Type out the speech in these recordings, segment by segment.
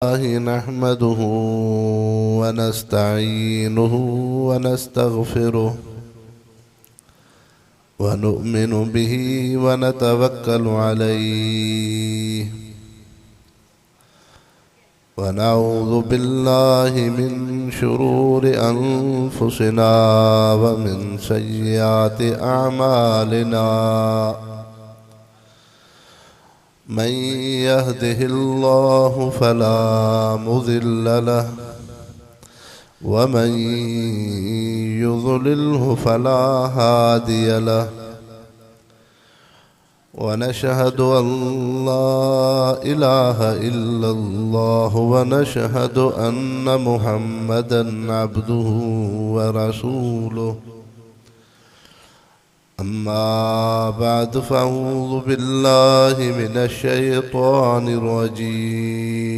نحمده ونستعينه ونستغفره ونؤمن به ونتوكل عليه ونعوذ بالله من شرور أنفسنا ومن سيئات أعمالنا. من يهده الله فلا مضل له ومن يضلله فلا هادي له. ونشهد أن لا إله إلا الله ونشهد أن محمدا عبده ورسوله. أما بعد، فأعوذ بالله من الشيطان الرجيم.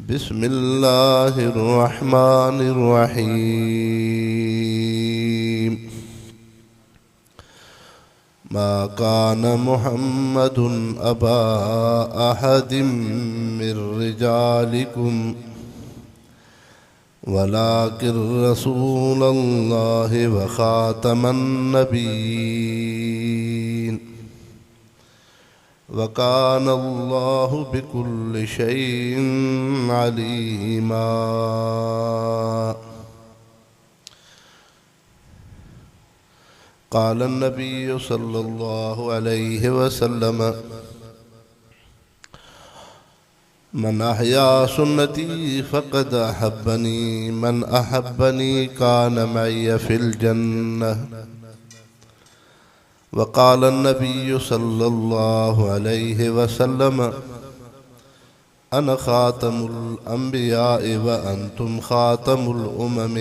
بسم الله الرحمن الرحيم. ما كان محمد أبا أحد من رجالكم ولكن رسول الله وخاتم النبيين، وكان الله بكل شيء عليما. قال النبي صلى الله عليه وسلم: من أحيا سنتي فقد أحبني، من أحبني كان معي في الجنة. وقال النبي صلى الله عليه وسلم: أنا خاتم الأنبياء وأنتم خاتم الأمم.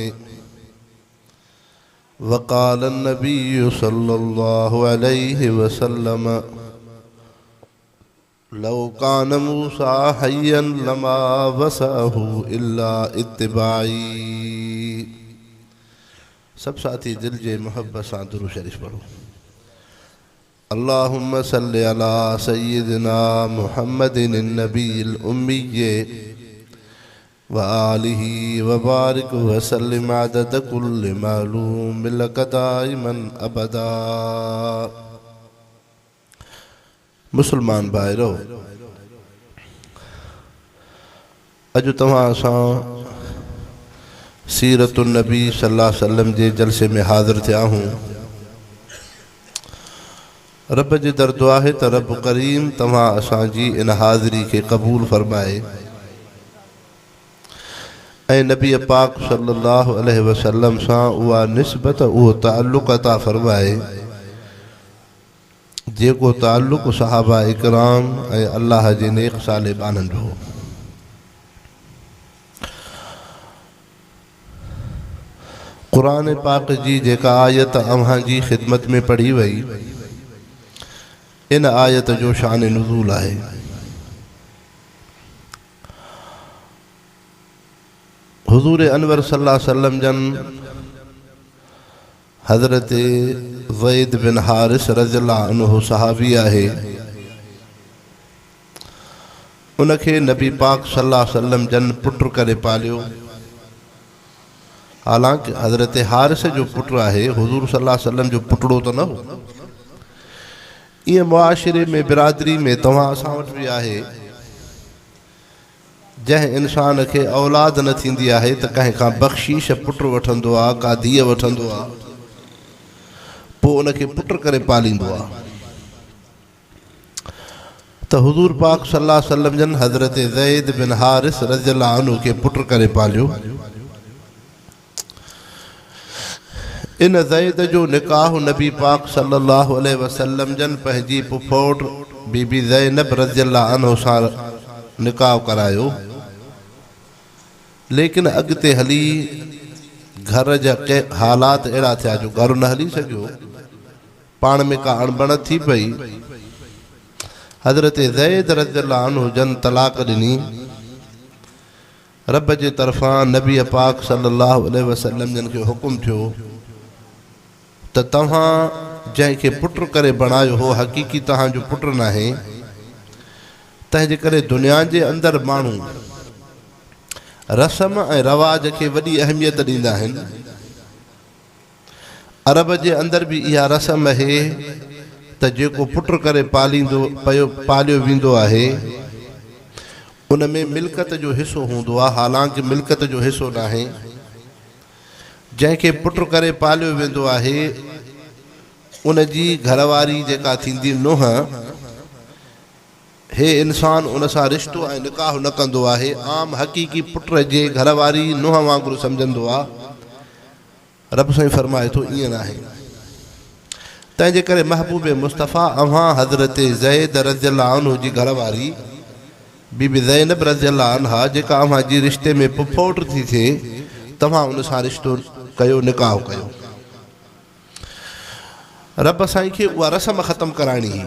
وقال النبي صلى الله عليه وسلم: لو كان موسى حيا لما وسعه إلا اتباعي. सब साथी दिल जे मोहब्बत सां दुरूद शरीफ पढ़ो। अल्लाहुम्मा सल्लि अला सय्यिदिना मुहम्मदिन नबील उम्मी व आलिहि व बारिक व सल्लिम अदद कुल्लि मालूम लक दाइमन अबदा। मुसलमान भाइरो, अॼु तव्हां सां सीरत नबी सल्लल्लाहु अलैहि वसल्लम जे जलसे में हाज़िर थिया आहियूं। रब जे दर दुआ आहे त रब करीम तव्हां असांजी इन हाज़िरी खे क़बूल फरमाए ऐं नबी पाक सल्लल्लाहु अलैहि वसल्लम सां उहा निस्बत, उहो ताल्लुक़ अता फरमाए जेको ताल्लुक़ सहाबा इकराम ऐं अल्लाह जे नेक साले ॿान्हनि जो हो। क़ुर पाक जी जेका आयत अव्हां जी ख़िदमत में पढ़ी वई, इन आयत जो शान नुज़ूल आहे। हुज़ूर अनवर सल्लल्लाहु अलैहि वसल्लम जन हज़रत ज़ैद बिन हारिस रज़ियल्लाहु अन्हु सहाबी आहे, उनखे नबी पाक सल्लल्लाहु अलैहि वसल्लम जन पुट करे पालियो। हालांकि हज़रत हारिस जो पुट आहे, हुज़ूर सल्लल्लाहु अलैहि वसल्लम जो पुटड़ो त न हो। ईअं मुआशिरे में, बिरादरी में तव्हां असां वटि बि आहे, जंहिं इंसान खे औलाद न थींदी आहे त कंहिं खां बख़्शीश पुट वठंदो आहे, का धीअ वठंदो आहे, पोइ उनखे पुट करे पालींदो आहे। त हुज़ूर पाक सल्लल्लाहु अलैहि वसल्लम जन हज़रत ज़ैद बिन हारिस रज़ियल्लाहु अन्हु खे पुट करे पालियो। इन ज़ैद जो निकाह नबी पाक सल्लल्लाहु अलैहि वसल्लम जन पंहिंजी पुफोट बीबी ज़ैनब रज़ियल्लाहु अन्हु सां निकाह करायो। लेकिन अॻिते हली घर जा के हालात अहिड़ा थिया जो घर न हली सघियो, पाण में का अणबण थी पई। हज़रत ज़ैद रज़ियल्लाहु अन्हु जन तलाक ॾिनी। रब जे तरफ़ां नबी पाक सल्लल्लाहु अलैहि वसल्लम जन खे हुकुम थियो त तव्हां जंहिंखे पुट करे बणायो हो, हक़ीक़ी तव्हांजो पुट नाहे, تنهن جي ڪري دنيا جي اندر ماڻهو رسم ۽ رواج کي وڏي اهميت ڏيندا آهن. عرب جي اندر به اها رسم اهي ته جيڪو پٽ ڪري پاليندو پيو پاليو ويندو آهي ان ۾ ملڪت جو حصو هوندو آهي حالانڪ ملڪت جو حصو ناهي. جنهن کي پٽ ڪري پاليو ويندو آهي ان جي گهر واري جيڪا ٿيندي نونهن هي انسان ان سان رشتو ۽ نڪاح نه ڪندو آهي عام حقيقي پٽ جي گهر واري نونهن وانگر سمجهندو آهي. رب سائين فرمائي ٿو ائين ناهي. تنهن جي ڪري محبوب مصطفيٰ اوهان حضرت زيد رضي الله عنه جي گهر واري بي بي زينب رضي الله عنها جيڪا اوهان جي رشتي ۾ پڦوٽ ٿي ٿئي توهان ان سان رشتو ڪيو نڪاح ڪيو. رب سائين کي اها رسم ختم ڪرائڻي هئي.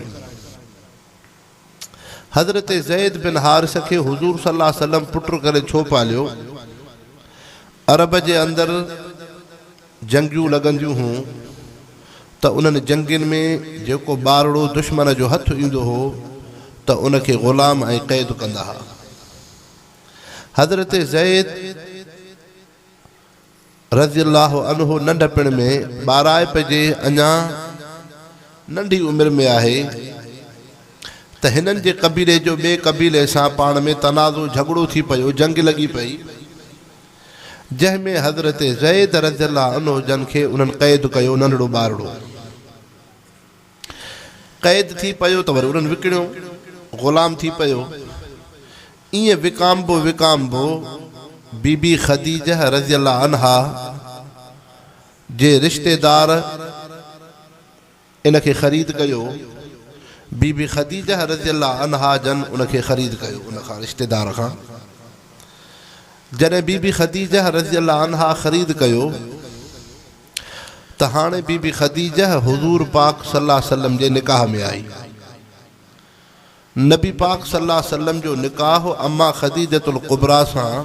حضرت زيد بن حارث کي حضور صلي الله عليه وسلم پٽ ڪري ڇو پاليو؟ عرب جي اندر جنگيون لڳنديون هيون ته انهن جنگين ۾ جيڪو ٻارڙو دشمن جو هٿ ايندو هو ته ان کي غلام ۽ قيد ڪندا ها. حضرت زيد رضي الله عنه ننڍپڻ ۾ ٻارائپ جي اڃا ننڍي عمر ۾ آهي ته هنن جي قبيلي جو ٻئي قبيلي سان پاڻ ۾ تنازعو جهڳڙو ٿي پيو جنگ لڳي پئي جنهن ۾ حضرت زيد رضي الله عنه جن کي انهن قيد ڪيو ننڍڙو ٻارڙو قيد ٿي پيو ته وري انهن وڪڻيو، غلام ٿي پيو. ائين وڪامبو وڪامبو بي بي خديجه رضي الله عنها جي رشتيدار ان کي خريد ڪيو. بي بي خديجه رضي الله عنها جن ان کي خريد ڪيو ان کان رشتيدار کان. جڏهن بي بي خديجه رضي الله عنها خريد ڪيو. ته هاڻي بي بي خديجه حضور پاڪ صلي الله عليه وسلم جي نڪاح ۾ آئي. نبي پاڪ صلي الله عليه وسلم جو نڪاح اما خديجة الڪبريٰ سان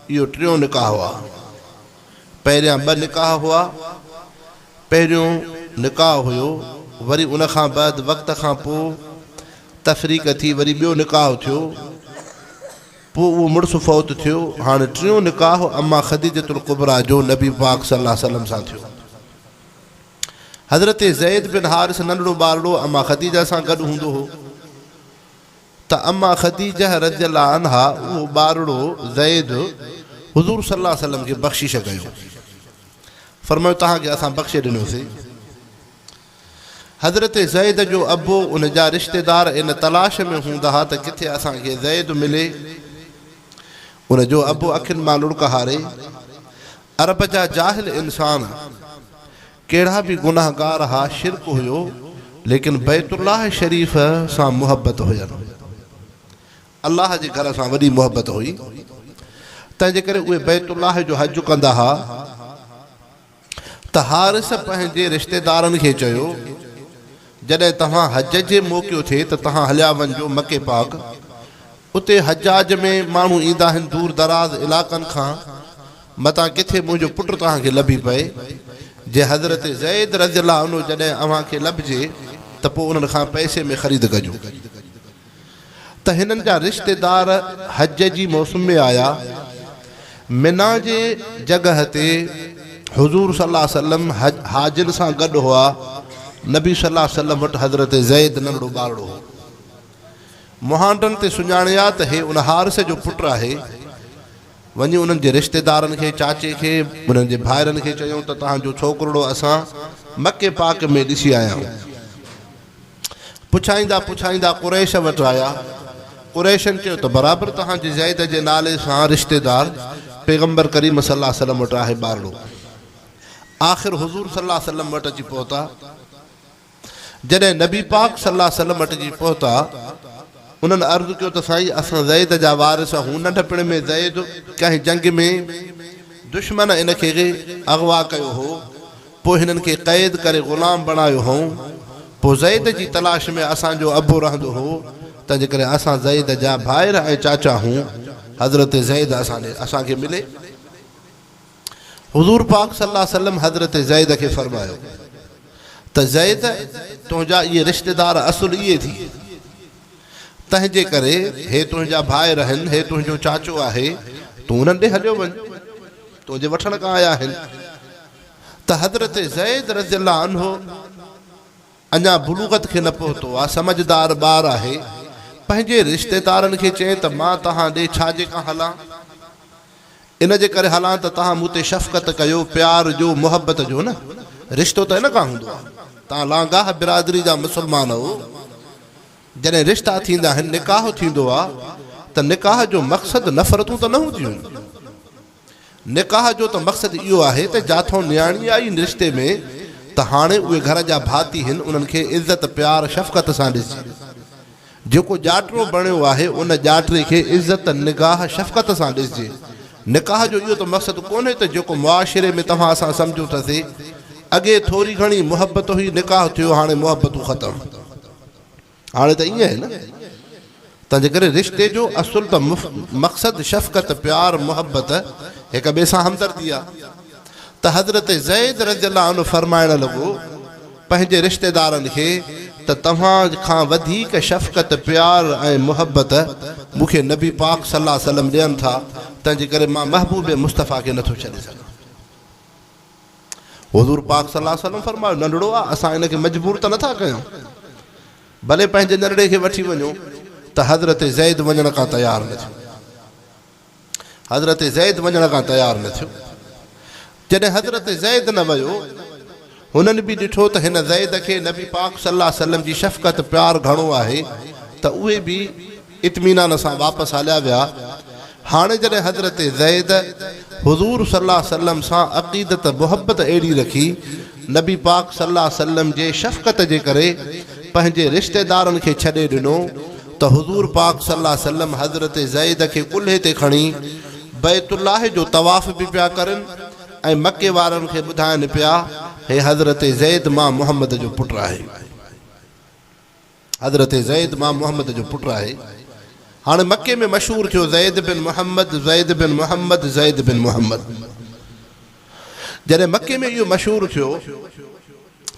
اهو ٽيون نڪاح هئا. پهريان ٻه نڪاح هئا. پهريون نڪاح هيو وري ان کان بعد وقت کان پوء تفريق ٿي وري ٻيو نڪاح ٿيو. پوء اهو مڙس فوت ٿيو. هاڻ ٽيون نڪاح اما خديجة الڪبريٰ جو نبي پاڪ صلي الله عليه وسلم سان ٿيو. حضرت زيد بن حارث ننڍڙو ٻارڙو اما خديجه سان گڏ هوندو هو ته اما خديجه رضي الله عنها اهو ٻارڙو زيد حضور صلي الله عليه وسلم کي بخشيش ڪيو. فرمايو توهان کي اسان بخشي ڏنوسين. حضرت زيد جو ابو ان جا رشتيدار ان تلاش ۾ هوندا ها ته ڪٿي اسان کي زيد ملي. ان جو ابو اکين مان لڙڪ هاري. عرب جا جاهل انسان ڪهڙا به گنهگار ها شرڪ هيو ليڪن بيت الله شريف سان محبت هين. الله جي گهر سان وڏي محبت هئي تنهن جي ڪري اهي بيت الله جو حج ڪندا ها. ته حارث پنهنجي رشتيدارن کي چيو، جڏهن توهان حج جي موقعو ٿئي ته توهان هليا وڃجو مڪي پاڪ، اتي حجاج ۾ ماڻهو ايندا آهن دور دراز علاقن کان، متان ڪٿي منهنجو پٽ توهان کي لڀي پئي، جي حضرت زيد رضي الله عنه جڏهن اوهان کي لڀجي ته پوء انهن کان پئسي ۾ خريد ڪجو. ته هنن جا رشتيدار حج جي موسم ۾ آيا، منيٰ جي جڳهه تي حضور صلي الله عليه وسلم حاجين سان گڏ هئا، نبي صلي الله عليه وسلم وٽ حضرت زيد ننڍڙو ٻارڙو هو. مهانڊن تي سڃاڻيا ته هي ان حارث جو پٽ آهي، وڃي انهن جي رشتيدارن کي، چاچي کي، انهن جي ڀائرن کي چيائون ته توهان جو ڇوڪرڙو اسان مڪي پاڪ ۾ ڏسي آيا آهيون. پڇائيندا پڇائيندا قريش وٽ آيا. قريشن چيو ته برابر توهان جي زيد جي نالي سان رشتيدار پيغمبر ڪريم صلي الله عليه وسلم وٽ آهي ٻارڙو. آخر حضور صلي الله عليه وسلم وٽ اچي پهتا. جڏهن نبي پاڪ صلي الله عليه وسلم وٽ اچي پهتا، انهن عرض ڪيو ته سائين اسان زيد جا وارث آهون، ننڍپڻ ۾ زيد ڪنهن جنگ ۾ دشمن ان کي اغوا ڪيو هو، پوء هنن کي قيد ڪري غلام بڻايو هئون. پوء زيد جي تلاش ۾ اسان جو ابو رهندو هو، تنهنجي ڪري اسان زيد جا ڀائر ۽ چاچا هون. حضرت زيد اسان ڏي اسان کي ملي. حضور پاڪ صلي الله عليه وسلم حضرت زيد کي فرمايو ته زيد تنهنجا اهي رشتيدار اصل اهي ٿي. تنهن جي ڪري هي تنهنجا ڀائر آهن، هي تنهنجو چاچو آهي، تون انهن ڏي هليو وڃ، تنهنجي وٺڻ ڪان آيا آهن. ته حضرت زيد رضي الله عنه اڃا بلوغت کي نه پهتو آ، سمجهدار ٻار آهي، پنهنجي رشتيدارن کي چئين ته مان توهان ڏي ڇا جي ڪان هلان؟ ان جي ڪري هلان ته توهان مون تي شفقت ڪيو، پيار جو، محبت جو نه، رشتو ته ان کان هوندو آ، توهان لانگاهه برادري جا مسلمان هو. جڏهن رشتا ٿيندا آهن، نڪاح ٿيندو آ ته نڪاح جو مقصد نفرتون ته نه هونديون آهن. نڪاح جو ته مقصد اهو آهي ته جاٿون نياڻي آئي رشتي ۾ ته هاڻي اهي گهر جا ڀاتي هن انهن کي عزت پيار شفقت سان ڏسجي. جيڪو ڄاٽرو بڻيو آهي ان ڄاٽري کي عزت نگاهه شفقت سان ڏسجي. نڪاح جو اهو ته مقصد ڪونهي ته جيڪو معاشري ۾ توهان اسان سمجهون ٿا سي اڳي ٿوري گهڻي محبت هئي نڪاح ٿيو هاڻي محبتون ختم. هاڻي ته ائين آهي نه. تنهنجي ڪري رشتي جو اصل ته مقصد شفقت، پيار، محبت، هڪ ٻئي سان همدردي آ. ته حضرت زيد رضي الله عنه فرمائڻ لڳو پنهنجي رشتيدارن کي ته توهان کان وڌيڪ شفقت، پيار ۽ محبت مون کي نبي پاڪ صلي الله عليه وسلم ڏين ٿا، تنهنجي ڪري مان محبوب مصطفيٰ کي نٿو ڇڏي سگهان. حضور پاڪ صلي الله عليه وسلم فرمايو، ننڍڙو آ، اسان ان کي مجبور ته نٿا ڪيون، ڀلي پنهنجي ننڍڙي کي وٺي وڃو ته حضرت زيد وڃڻ کان تيار نه ٿيو. حضرت زيد وڃڻ کان تيار نه ٿيو. جڏهن حضرت زيد نه ويو، هنن به ڏٺو ته هن زيد کي نبي پاڪ صلي الله عليه وسلم جي شفقت پيار گهڻو آهي ته اهي به اطمينان سان واپس هليا ويا. هاڻي جڏهن حضرت زيد حضور صلي الله عليه وسلم سان عقيدت محبت اهڙي رکي، نبي پاڪ صلي الله عليه وسلم جي شفقت جي ڪري پنهنجي رشتيدارن کي ڇڏي ڏنو ته حضور پاڪ صلي الله عليه وسلم حضرت زيد کي ڪلهي تي کڻي بيت الله جو طواف به پيا ڪرن ۽ مڪي وارن کي ٻڌائن پيا هي حضرت زيد مان محمد جو پٽ آهي. حضرت زيد مان محمد جو پٽ آهي. هاڻي مڪي ۾ مشهور ٿيو زيد بن محمد، زيد بن محمد، زيد بن محمد. جڏهن مڪي ۾ اهو مشهور ٿيو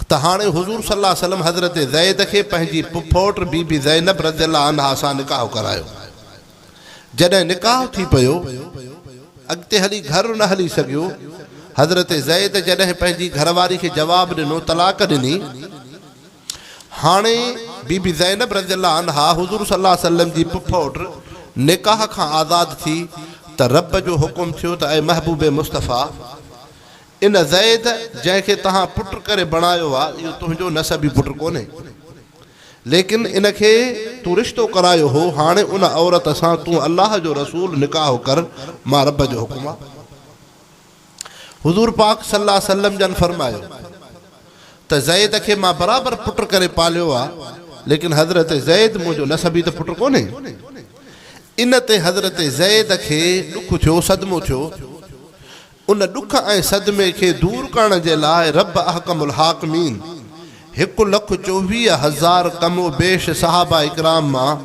ته هاڻي حضور صلي الله عليه وسلم حضرت زيد کي پنهنجي پڦوٽ بي بي زينب رضي الله عنها سان نڪاح ڪرايو. جڏهن نڪاح ٿي پيو، اڳتي هلي گهر نه هلي سگهيو. حضرت زيد جڏهن پنهنجي گهر واري کي جواب ڏنو، طلاق ڏني. هاڻي بي بي زينب رضي الله عنها حضور صلي الله عليه وسلم جي پڦوٽ نڪاح کان آزاد ٿي ته رب جو حڪم ٿيو ته اي محبوب مصطفيٰ! ان زيد جنهن کي توهان پٽ ڪري بڻايو آ اهو تنهنجو نسبي پٽ ڪونهي ليڪن ان کي تون رشتو ڪرايو هو هاڻي ان عورت سان تون الله جو رسول نڪاح ڪر مان رب جو حڪم آ. حضور پاڪ صلي الله عليه وسلم جن فرمايو ته زيد کي مان برابر پٽ ڪري پاليو آ ليڪن حضرت زيد منهنجو نسبي ته پٽ ڪونهي. ان تي حضرت زيد کي ڏک ٿيو صدمو ٿيو. ان ڏک ۽ صدمي کي دور ڪرڻ جي لاء رب احڪم الحاڪمين 1,24,000 ڪم و بيش صحابه اڪرام مان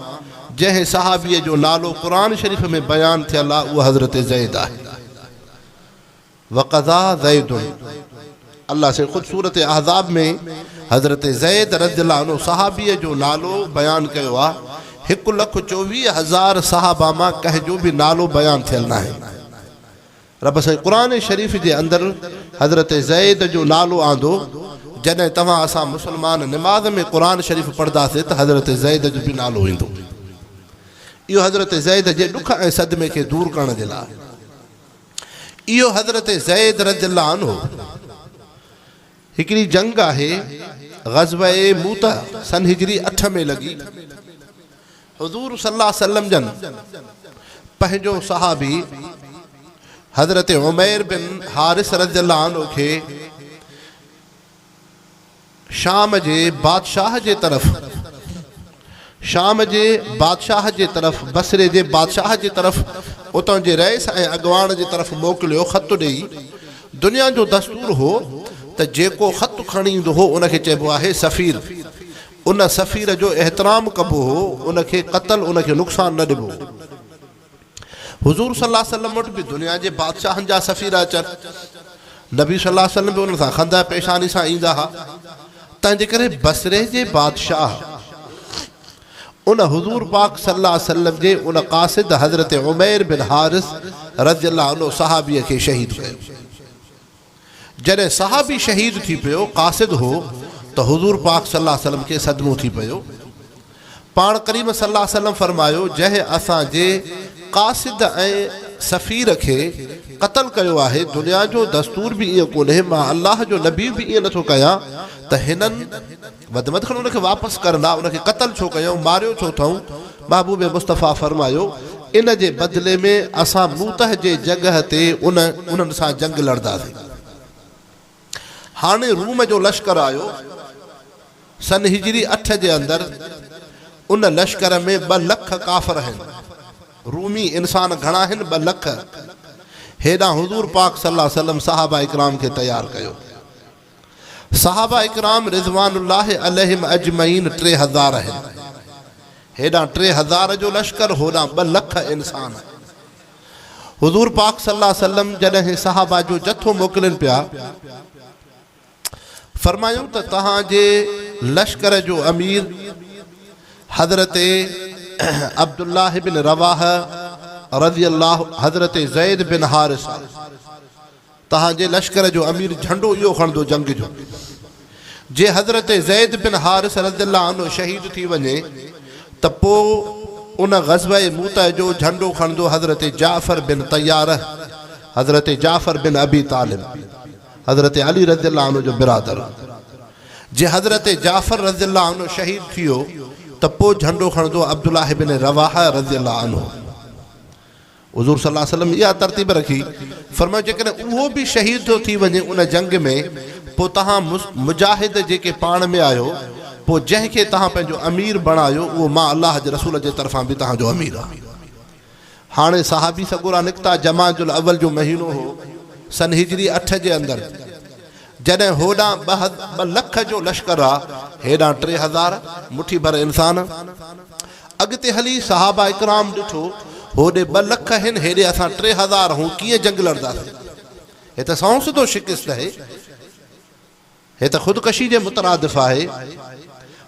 جنهن صحابي جو نالو قرآن شريف ۾ بيان ٿيل آ اهو حضرت زيد آهي. وقضا زيد الله سائين خود سورة احزاب ۾ حضرت زيد رضي الله عنه صحابي جو نالو بيان ڪيو آ 1,24,000 صحابه مان ڪنهن جو به نالو بيان ٿيل ناهي رب سائين قرآن شريف جي اندر حضرت زيد جو نالو آندو جڏهن توهان اسان مسلمان نماز ۾ قرآن شريف پڙهنداسين ته حضرت زيد جو به نالو ايندو اهو حضرت زيد جي ڏک ۽ صدمي کي دور ڪرڻ جي لاء اهو حضرت زيد رضي الله عنه هڪڙي جنگ آهي غزوه موته سن هجري اٺ ۾ لڳي حضور صلي الله عليه وسلم جن پنهنجو صحابي حضرت عمير بن حارث رضي الله عنه کي شام جي بادشاهه جي طرف شام جي بادشاهه جي طرف بصري جي بادشاهه جي طرف اتان جي رئيس ۽ اڳواڻ جي طرف موڪليو خط ڏيئي دنيا جو دستور هو ته جيڪو خط کڻي ايندو هو ان کي چئبو آهي سفير ان سفير جو احترام ڪبو هو ان کي قتل ان کي نقصان نه ڏبو هو. حضور صلي الله عليه وسلم وٽ به دنيا جي بادشاهن جا سفير اچن، نبي صلي الله عليه وسلم به انهن سان خنده پيشاني سان ايندا ها، تنهن جي ڪري بصري جي بادشاهه ان حضور پاڪ صلي الله عليه وسلم جي ان قاصد حضرت عمير بن حارث رضي الله عنه صحابيء کي شهيد ڪيو. جڏهن صحابي شهيد ٿي پيو، قاصد هو، ته حضور پاڪ صلي الله عليه وسلم کي صدمو ٿي پيو. پاڻ ڪريم صلي الله عليه وسلم فرمايو، جنهن اسان جي قاصد ۽ سفير کي قتل ڪيو آهي، دنيا جو دستور به ائين ڪونهي، مان الله جو نبي به ائين نٿو ڪيان ته هنن وڌ ۾ وڌ کڻي ان کي واپس ڪرندا، ان کي قتل ڇو ڪيائون، ماريو ڇو اٿئون؟ محبوب مصطفيٰ فرمايو، ان جي بدلي ۾ اسان موته جي جڳهه تي ان انهن سان جنگ لڙنداسين. هاڻي روم جو لشڪر آيو، سن هجري اٺ جي اندر ان لشڪر ۾ ٻه لک ڪافر هن، رومي انسان گهڻا هن ٻه لک، هيڏانهن حضور پاڪ صلي الله عليه وسلم صحابه ڪرام کي تيار ڪيو. صحابه ڪرام رضوان الله عليهم اجمعين 3000 آهن. هيڏانهن 3000 جو لشڪر هوڏانهن ٻه لک انسان. حضور پاڪ صلي الله عليه وسلم جڏهن صحابه جو جٿو موڪلين پيا فرمايون ته توهان جي لشڪر جو امير حضرت عبدالله بن رواحه رضي الله حضرت زيد بن حارثه توهان جي لشڪر جو امير جهنڊو اهو کڻندو جنگ جو. جي حضرت زيد بن حارث رضي الله عنه شهيد ٿي وڃي ته پوء ان غزوه موته جو جهنڊو کڻندو حضرت جعفر بن طياره، حضرت جعفر بن ابي طالب، حضرت علي رضي الله عنه جو برادر. جي حضرت جعفر رضي الله عنه شهيد ٿيو ته پوء جهنڊو کڻندو عبدالله بن رواحه رضي الله عنه. حضور صلي الله عليه وسلم اها ترتيب رکي، فرمايو جيڪڏهن اهو به شهيد ٿو ٿي وڃي ان جنگ ۾ پوء توهان مجاهد جيڪي پاڻ ۾ آهيو پوء جنهن کي توهان پنهنجو امير بڻايو اهو مان الله جي رسول جي طرفان به توهان جو امير آهيان. هاڻي صحابي سڳورا نڪتا جمادي الاول جو مهينو هو سن هجري اٺ جي اندر جڏهن هوڏانهن ٻه لک جو لشڪر آ هيڏانهن 3000 مٺي ڀر انسان. اڳتي هلي صحابه اڪرام ڏٺو، هوڏي ٻه لک هن، هيڏي اسان 3000 هون، ڪيئن جنگ لڙنداسين؟ هي ته سنئون سڌو شڪست آهي، هي ته خودڪشي جي مترادف آهي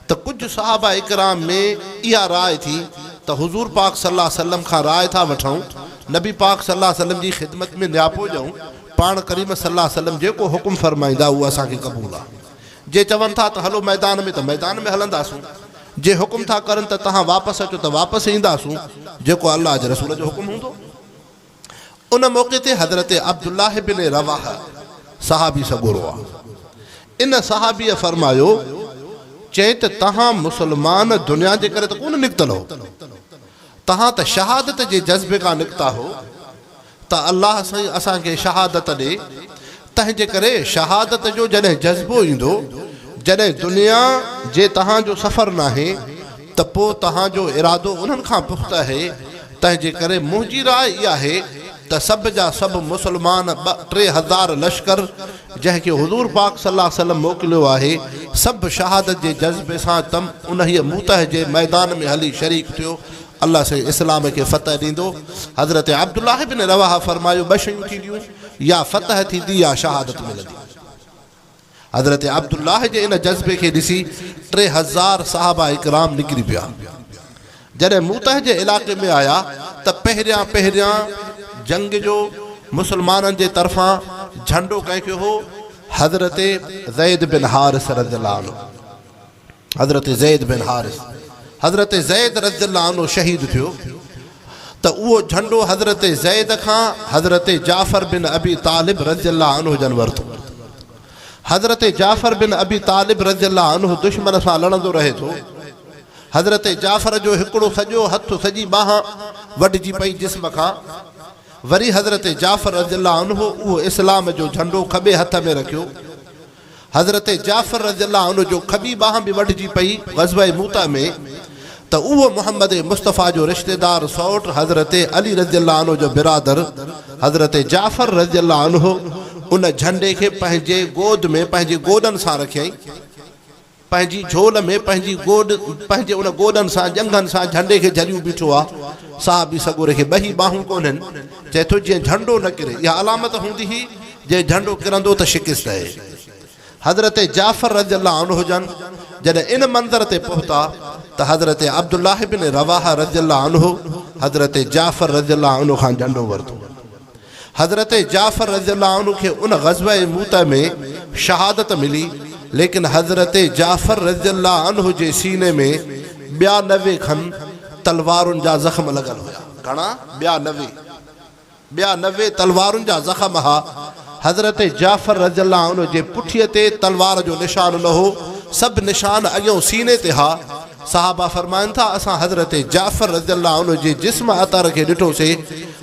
ته ڪجهه صحابه اڪرام ۾ اها راء ٿي ته حضور پاڪ صلي الله عليه وسلم کان راء ٿا وٺون، نبي پاڪ صلي الله عليه وسلم جي خدمت ۾ نياپو ڏيون، پاڻ ڪريم صلي الله عليه وسلم جيڪو حڪم فرمائيندا اهو اسان کي قبول آهي. جي چون ٿا ته هلو ميدان ۾ ته ميدان ۾ هلنداسون، جي حڪم ٿا ڪرن ته توهان واپس اچو ته واپس اينداسون، جيڪو الله جي رسول جو حڪم هوندو. ان موقعي تي حضرت عبدالله بن رواحه صحابي سڳورو آ. ان صحابيء فرمايو، چئين ته توهان مسلمان دنيا جي ڪري ته ڪونه نڪتل هو، توهان ته شهادت جي جذبي کان نڪتا هو، ته الله سائين اسان کي شهادت ڏي، تنهن جي ڪري شهادت جو جڏهن جذبو ايندو، جڏهن دنيا جي توهان جو سفر ناهي ته پوء توهان جو ارادو انهن کان پخته آهي، تنهن جي ڪري منهنجي راء اها آهي ته سڀ جا سڀ مسلمان ٻه 3000 لشڪر جنهن کي حضور پاڪ صلي الله عليه وسلم موڪليو آهي، سڀ شهادت جي جذبي سان تم انهيء موته جي ميدان ۾ هلي شريڪ ٿيو الله سائين اسلام کي فتح ڏيندو. حضرت عبدالله بن رواحه فرمايو ٻه شيون ٿينديون يا فتح ٿيندي يا شهادت ملندي. حضرت عبدالله جي ان جذبي کي ڏسي 3000 صحابه اڪرام نڪري پيا. جڏهن موته جي علاقي ۾ آيا ته پهريان پهريان جنگ جو مسلمانن جي طرفان جهنڊو ڪنهن کي هو؟ حضرت زيد بن حارث رضي الله عنه. حضرت زيد بن حارث، حضرت زيد رضي الله عنه شهيد ٿيو ته اهو جهنڊو حضرت زيد کان حضرت جعفر بن ابي طالب رضي الله عنه جن ورتو. حضرت جعفر بن ابي طالب رضي الله عنه دشمن سان لڙندو رهي ٿو. حضرت جعفر جو هڪڙو سڄو هٿ سڄي ٻانهن وڍجي پئي جسم کان. وري حضرت جعفر رضي الله عنه اهو اسلام جو جهنڊو کٻي هٿ ۾ رکيو. حضرت جعفر رضي الله عنه جو کٻي ٻانهن به وڍجي پئي غزوه موته ۾ ته اهو محمد مصطفيٰ جو رشتيدار سئوٽ حضرت علي رضي الله عنه جو برادر حضرت جعفر رضي الله عنه ان جهنڊي کي پنهنجي گود ۾ پنهنجي گوڏن سان رکيائين. پنهنجي جهول ۾ پنهنجي گوڏ پنهنجي ان گوڏن سان ڄنگهن سان جهنڊي کي جهليون بيٺو آ. صحابي سڳوري کي ٻهي ٻانهون ڪونهن. چئي ٿو جيئن جهنڊو نه ڪري. اها علامت هوندي هئي جي جهنڊو ڪرندو ته شڪست آهي. حضرت جعفر رضي الله عنه جن جڏهن ان منظر تي پهتا ته. ته حضرت عبدالله بن رواحه رضي الله عنه حضرت جعفر رضي الله عنه کان جهنڊو ورتو. حضرت جعفر رضي الله عنه کي ان غزوه موته ۾ شهادت ملي، ليڪن حضرت جعفر رضي الله عنه جي سيني ۾ ٻيا 90 کن تلوارن جا زخم لڳل هيا. گهڻا؟ ٻيا 90. ٻيا 90 تلوارن جا زخم ها. حضرت جعفر رضي الله عنه جي پٺيء تي تلوار جو نشان نه هو، سڀ نشان اڳيون سيني تي ها. صحابه فرمائن ٿا، اسان حضرت جعفر رضي الله عنه جي جسم اطهر کي ڏٺوسي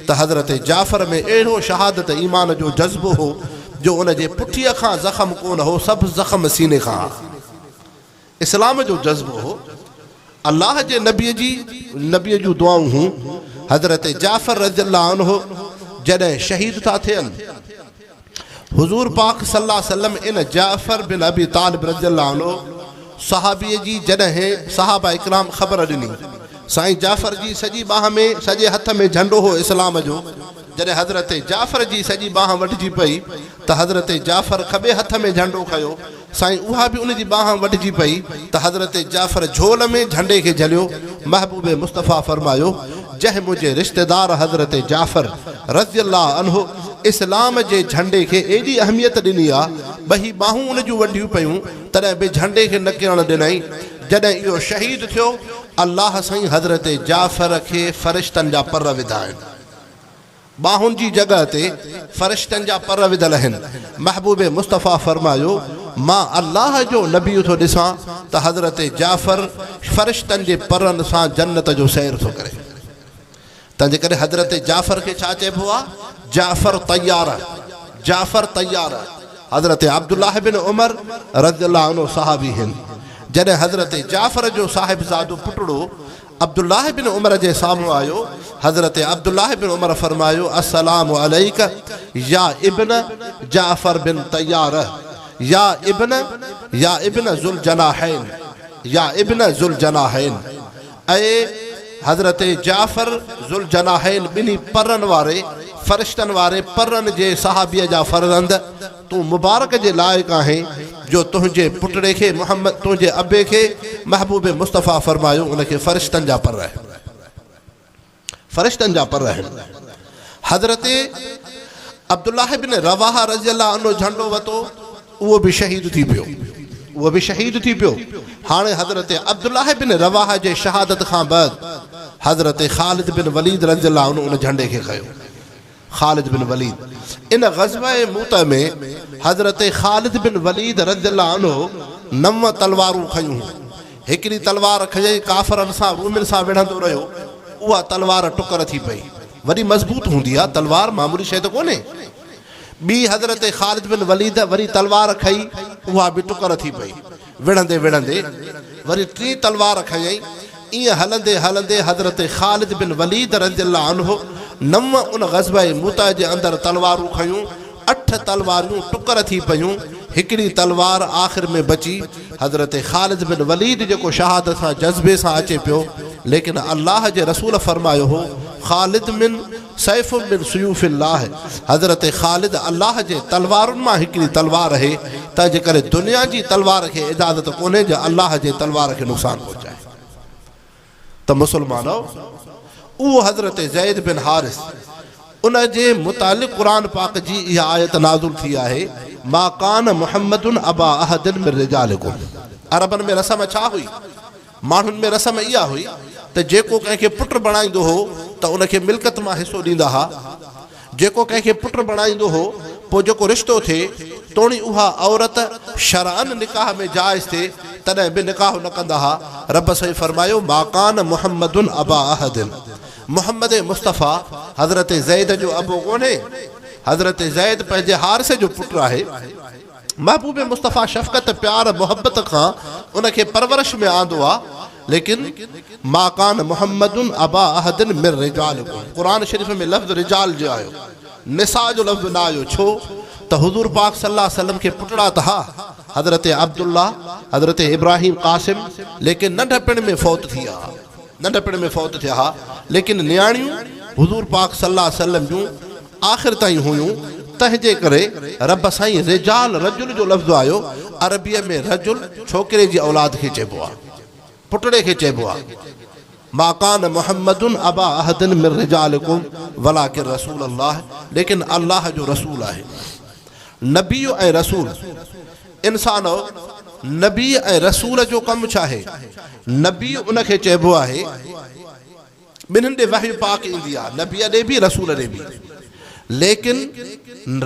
ته حضرت جعفر ۾ اهڙو شهادت ايمان جو جذبو هو جو ان جي پٺيء کان زخم ڪونه هو، سڀ زخم سيني کان ها. اسلام جو جذبو هو، الله جي نبي جي نبي جون دعائون هون، حضرت جعفر رضي الله عنه جڏهن شهيد ٿا ٿين، حضور پاڪ صلي الله عليه وسلم ان جعفر بن ابي طالب رضي الله عنه صحابي جي جڏهن صحابه اڪرام خبر ڏني، سائين جعفر جي سڄي ٻانهن ۾ سڄي هٿ ۾ جهنڊو هو اسلام جو، جڏهن حضرت جعفر جي سڄي ٻانهن وڍجي پئي ته حضرت جعفر کٻي هٿ ۾ جهنڊو کنيو، سائين اها به ان جي ٻانهن وڍجي پئي ته حضرت جعفر جهول ۾ جهنڊي کي جهليو، محبوب مصطفيٰ فرمايو، جنهن منهنجي رشتيدار حضرت جعفر رضي الله عنه اسلام جي جهنڊي کي ايڏي اهميت ڏني آ، ٻهي ٻانهون ان جون وڍيون پيون تڏهن به جهنڊي کي نه ڪرڻ ڏنائين، جڏهن اهو شهيد ٿيو، الله سائين حضرت جعفر کي فرشتن جا پر وڌا آهن. ٻانهن جي جڳهه تي فرشتن جا پر وڌل آهن. محبوب مصطفيٰ فرمايو، مان الله جو نبي ٿو ڏسان ته حضرت جعفر فرشتن جي پرن سان جنت جو سير ٿو ڪري. تنهنجي ڪري حضرت جعفر کي ڇا چئبو آهي؟ جعفر طيار، جعفر طيار. حضرت عبدالله بن عمر رضي الله عنه صحابي هن. جڏهن حضرت جعفر جو صاحبزادو پٽڙو عبدالله بن عمر جي سامهون آيو، حضرت عبدالله بن عمر فرمايو، السلام عليڪ يا ابن جعفر بن طيار، يا ابن يا ابن ذوالجناحين، يا ابن ذوالجناحين، اي حضرت جعفر ذوالجناحين ٻنهي پرن واري، فرشتن واري پرن جي صحابيء جا فرزند، تون مبارڪ جي لائق آهين جو تنهنجي پٽڙي کي محمد تنهنجي ابي کي محبوب مصطفيٰ فرمايو ان کي فرشتن جا پر آهن فرشتن جا پر آهن حضرت عبدالله بن رواحه رضي الله عنه جهنڊو وتو اهو به شهيد ٿي پيو اهو به شهيد ٿي پيو هاڻي حضرت عبدالله بن رواحه جي شهادت کان بعد حضرت خالد بن وليد رضي الله عنه ان جهنڊي کي کنيو خالد بن وليد، ان غزوه موته ۾ حضرت خالد بن وليد رضي الله عنه نو تلوارون کنيون هيون. هڪڙي تلوار کنيائين ڪافرن سان رومين سان وڙهندو رهيو، اها تلوار ٽڪر ٿي پئي. وڏي مضبوط هوندي آهي تلوار معمولي شيء ته ڪونهي. ٻي حضرت خالد بن وليد وري تلوار کنئي اها به ٽڪر ٿي پئي. وڙهندي وڙهندي وري ٽين تلوار کنيائين. ائين هلندي هلندي حضرت خالد بن وليد رضي الله عنه نو ان غزوه موته جي اندر تلوارون کنيون، اٺ تلواريون ٽڪر ٿي پيون، هڪڙي تلوار آخر ۾ بچي، حضرت خالد بن وليد جيڪو شهادت سان جذبي سان اچي پيو، ليڪن الله جي رسول فرمايو هو، خالد من سيف من سيوف الله، حضرت خالد الله جي تلوارن مان هڪڙي تلوار اهي، تنهنجي ڪري دنيا جي تلوار کي اجازت ڪونهي جو الله جي تلوار کي نقصان پهچائي. ته مسلمانؤ! اهو حضرت زيد بن حارث ان جي متعلق قرآن پاڪ جي اها آيت نازل ٿي آهي، ما ڪان محمد ابا احد من رجالڪم عربن ۾ رسم ڇا هئي؟ ماڻهن ۾ رسم اها هئي ته جيڪو ڪنهن کي پٽ بڻائيندو هو ته ان کي ملڪيت مان حصو ڏيندا ها. جيڪو ڪنهن کي پٽ بڻائيندو هو، پوء جيڪو رشتو ٿئي، توڻي اها عورت شرعاً نڪاح ۾ جائز ٿئي، تڏهن به نڪاح نه ڪندا ها. رب سائين فرمايو، ما ڪان محمد ابا احد محمد مصطفيٰ حضرت زيد جو ابو ڪونهي. حضرت زيد پنهنجي حارث جو پٽ آهي. محبوب مصطفيٰ شفقت، پيار، محبت کان ان کي پرورش ۾ آندو آ، ليڪن ما ڪان محمد ابا احد من رجالڪم قرآن شريف ۾ لفظ رجال جو آيو، نساء جو لفظ نه آيو، ڇو ته حضور پاڪ صلي الله عليه وسلم کي پٽڙا ته ها، حضرت عبدالله، حضرت ابراهيم قاسم، ليڪن ننڍپڻ ۾ فوت ٿي ويا ها. ننڍپڻ ۾ فوت ٿيا ها، ليڪن نياڻيون حضور پاڪ صلي الله عليه وسلم جون آخر تائين هيون، تنهن جي ڪري رب سائين رجال رجل جو لفظ آيو، عربيء ۾ رجل ڇوڪري جي اولاد کي چئبو آهي. پٽڙي کي چئبو آهي. ما ڪان محمد ابا احد من رجالڪم ولڪن رسول الله ليڪن الله جو رسول آهي. نبي ۽ رسول، انسانؤ! نبي ۽ رسول جو ڪم ڇا آهي؟ نبي ان کي چئبو آهي، ٻنهين ڏي وحي پاڪ ايندي آهي، نبيء ڏي به رسول ڏي به، ليڪن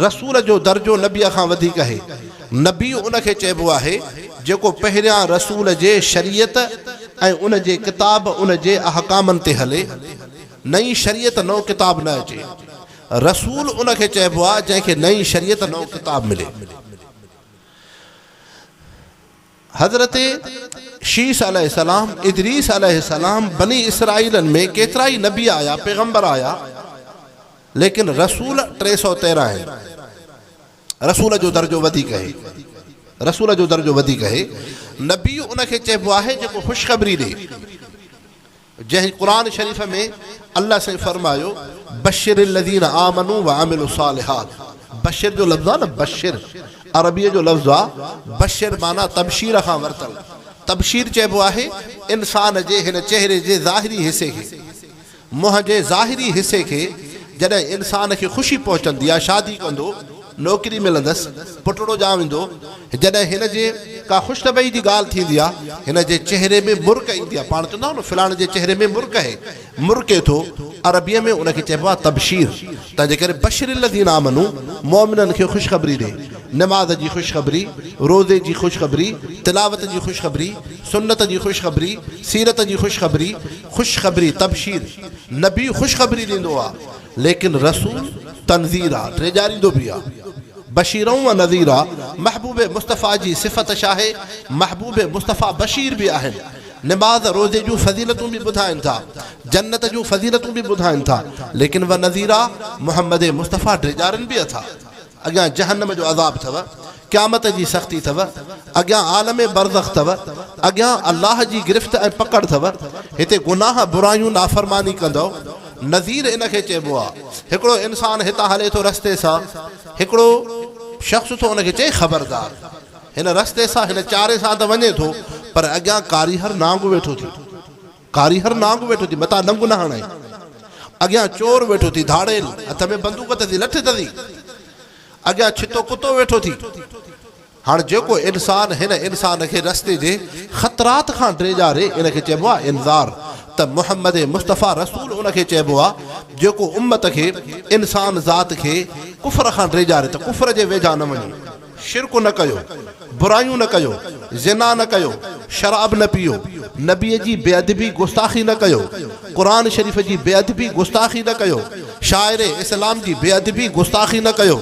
رسول جو درجو نبيء کان وڌيڪ آهي. نبي ان کي چئبو آهي، جيڪو پهريان رسول جي شريعت ۽ ان جي ڪتاب ان جي احڪامن تي هلي، نئين شريعت نئون ڪتاب نه اچي. رسول ان کي چئبو آهي جنهن کي نئين شريعت نئون ڪتاب ملي. حضرت شيث عليه السلام، ادريس عليه السلام، بني اسرائيلن ۾ ڪيترائي نبي آيا، پيغمبر آيا، ليڪن رسول 313 آهن. رسول جو درجو وڌيڪ آهي. رسول جو درجو وڌيڪ آهي. نبي ان کي چئبو آهي جيڪو خوشخبري ڏئي. جنهن قرآن شريف ۾ الله سائين فرمايو بشر الذين آمنوا وعملوا الصالحات بشر جو لفظ آ نه بشر عربيء جو لفظ آ بشر معنيٰ تبشير کان ورتل تبشير چئبو آهي انسان جي هن چهري جي ظاهري حصي کي منهن جي ظاهري حصي کي جڏهن انسان کي خوشي پهچندي آ شادي ڪندو نوڪري ملندس، پٽڙو ڄام ايندو، جڏهن هن جي ڪا خوشطبعي جي ڳالهه ٿيندي آ، هن جي چهري ۾ مرڪ ايندي آ، پاڻ چوندا آهيون نه فلاڻي جي چهري ۾ مرڪ آهي، مرڪي ٿو، عربيء ۾ ان کي چئبو آ تبشير، تنهنجي ڪري بشر الذين آمنو مؤمنن کي خوشخبري ڏي، نماز جي خوشخبري، روزي جي خوشخبري، تلاوت جي خوشخبري، سنت جي خوشخبري، سيرت جي خوشخبري، خوشخبري، تبشير، نبي خوشخبري ڏيندو آ. ليڪن رسول تنذير آ، ڊيڄاريندو به آ. بشيرا و نذيرا، محبوب مصطفيٰ جي صفت ڇاهي؟ محبوب مصطفيٰ بشير به آهن. نماز روزي جون فضيلتون به ٻڌائين ٿا. جنت جون فضيلتون به ٻڌائين ٿا. ليڪن و نذيرا، محمد مصطفيٰ ڊيڄارين به اٿا. اڳيان جهنم جو عذاب اٿو، قيامت جي سختي اٿو، اڳيان عالم برزخ اٿو، اڳيان الله جي گرفت ۽ پڪڙ اٿو، هتي گناهه، برايون، نافرماني ڪندؤ، نذير ان کي چئبو آ. هڪڙو انسان هتان هلي ٿو رستي سان، هڪڙو شخص ٿو ان کي چئي خبردار! هن رستي سان، هن چاري سان ته وڃين ٿو، پر اڳيان ڪاريهر نانگ ويٺو ٿي. ڪاريهر نانگ ويٺو ٿي، متان ڏنگ نه هڻائين. اڳيان چور ويٺو ٿي، ڌاڙيل، هٿ ۾ بندوق اٿسي، لٺ اٿسي. اڳيان ڇتو ڪتو ويٺو ٿي. هاڻ جيڪو انسان هن انسان کي رستي جي خطرات کان ڊيڄاري، ان کي چئبو آهي انذار. ته محمد مصطفيٰ رسول ان کي چئبو آهي، جيڪو امت کي، انسان ذات کي ڪفر کان ڊيڄاري ته ڪفر جي ويجها نه وڃو. شرڪ نه ڪيو، برايون نه ڪيو، زنا نه ڪيو، شراب نه پيئو، نبيء جي بي ادبي گستاخي نه ڪيو، قرآن شريف جي بي ادبي گستاخي نه ڪيو، شاعر اسلام جي بي ادبي گستاخي نه ڪيو،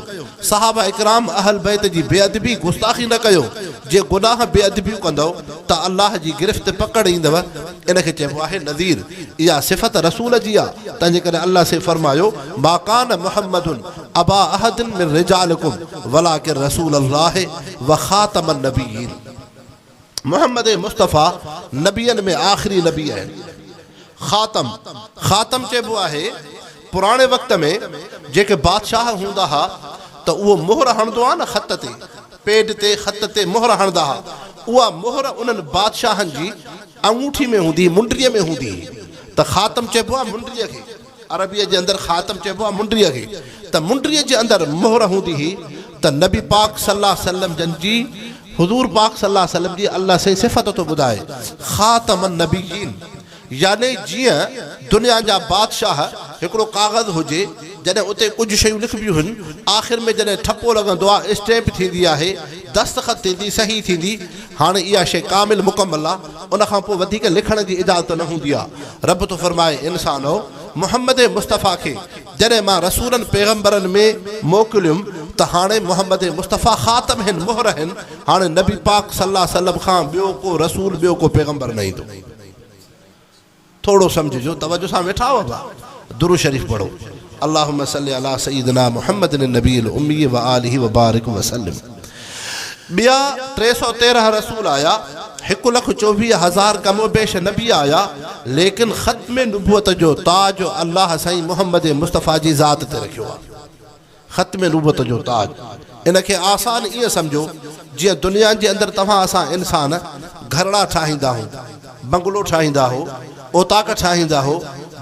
صحابه اڪرام اهل بيت جي بي ادبي گستاخي نه ڪيو، جي گناهه بي ادبيون ڪندؤ ته الله جي گرفت پڪڙ ايندؤ، ان کي چئبو آهي نذير، اها صفت رسول جي آ، تنهنجي ڪري الله سائين فرمايو، ما ڪان محمد ابا احد من رجالڪم ولڪن رسول الله وخاتم النبيين محمد مصطفيٰ نبين ۾ آخري نبي آهن. خاتم، خاتم چئبو آهي پراڻي وقت ۾ جيڪي بادشاهه هوندا ها ته اهو مهر هڻندو ها نه خط تي، پيڊ تي، خط تي مهر هڻندا ها، اها مهر انهن بادشاهن جي انگوٺي ۾ هوندي هئي، منڊيء ۾ هوندي هئي ته خاتم چئبو آهي منڊيء کي. عربيء جي اندر خاتم چئبو آهي منڊيء کي ته منڊيء جي اندر مهر هوندي هئي ته نبي پاڪ صلي الله عليه وسلم جن جي حضور پاڪ صلي الله عليه وسلم جي الله سائين صفت ٿو ٻڌائي خاتم النبيين يعني جيئن دنيا جا بادشاهه هڪڙو ڪاغذ هجي جڏهن اتي ڪجهه شيون لکبيون هن آخر ۾ جڏهن ٺپو لڳندو آهي اسٽيمپ ٿيندي آهي دستخط ٿيندي صحيح ٿيندي هاڻي اها شيء ڪامل مڪمل آ، ان کان پوء وڌيڪ لکڻ جي اجازت نه هوندي آ. رب ٿو فرمائي، انسانؤ! محمد مصطفيٰ کي جڏهن مان رسولن پيغمبرن ۾ موڪليم ته هاڻي محمد مصطفيٰ خاتم هن، مهر هن، هاڻي نبي پاڪ صلّي الله عليه وسلّم کان ٻيو ڪو رسول ٻيو ڪو پيغمبر نه ايندو. ٿورو سمجهجو توجه سان ويٺا آهيو ابا درود شريف پڙهو اللهم صل علي سيدنا محمد النبي الامي وآله وبارڪ وسلم ٻيا 313 رسول آيا هڪ لک چوويهه هزار ڪم و بيش نبي آيا ليڪن ختم نبوت جو تاج الله سائين محمد مصطفيٰ جي ذات تي رکيو آهي ختم نبوت جو تاج ان کي آسان ائين سمجهو جيئن دنيا جي اندر توهان اسان انسان گهرڙا ٺاهيندا آهيون. بنگلو ٺاهيندا هو، اوطاق ٺاهيندا هو،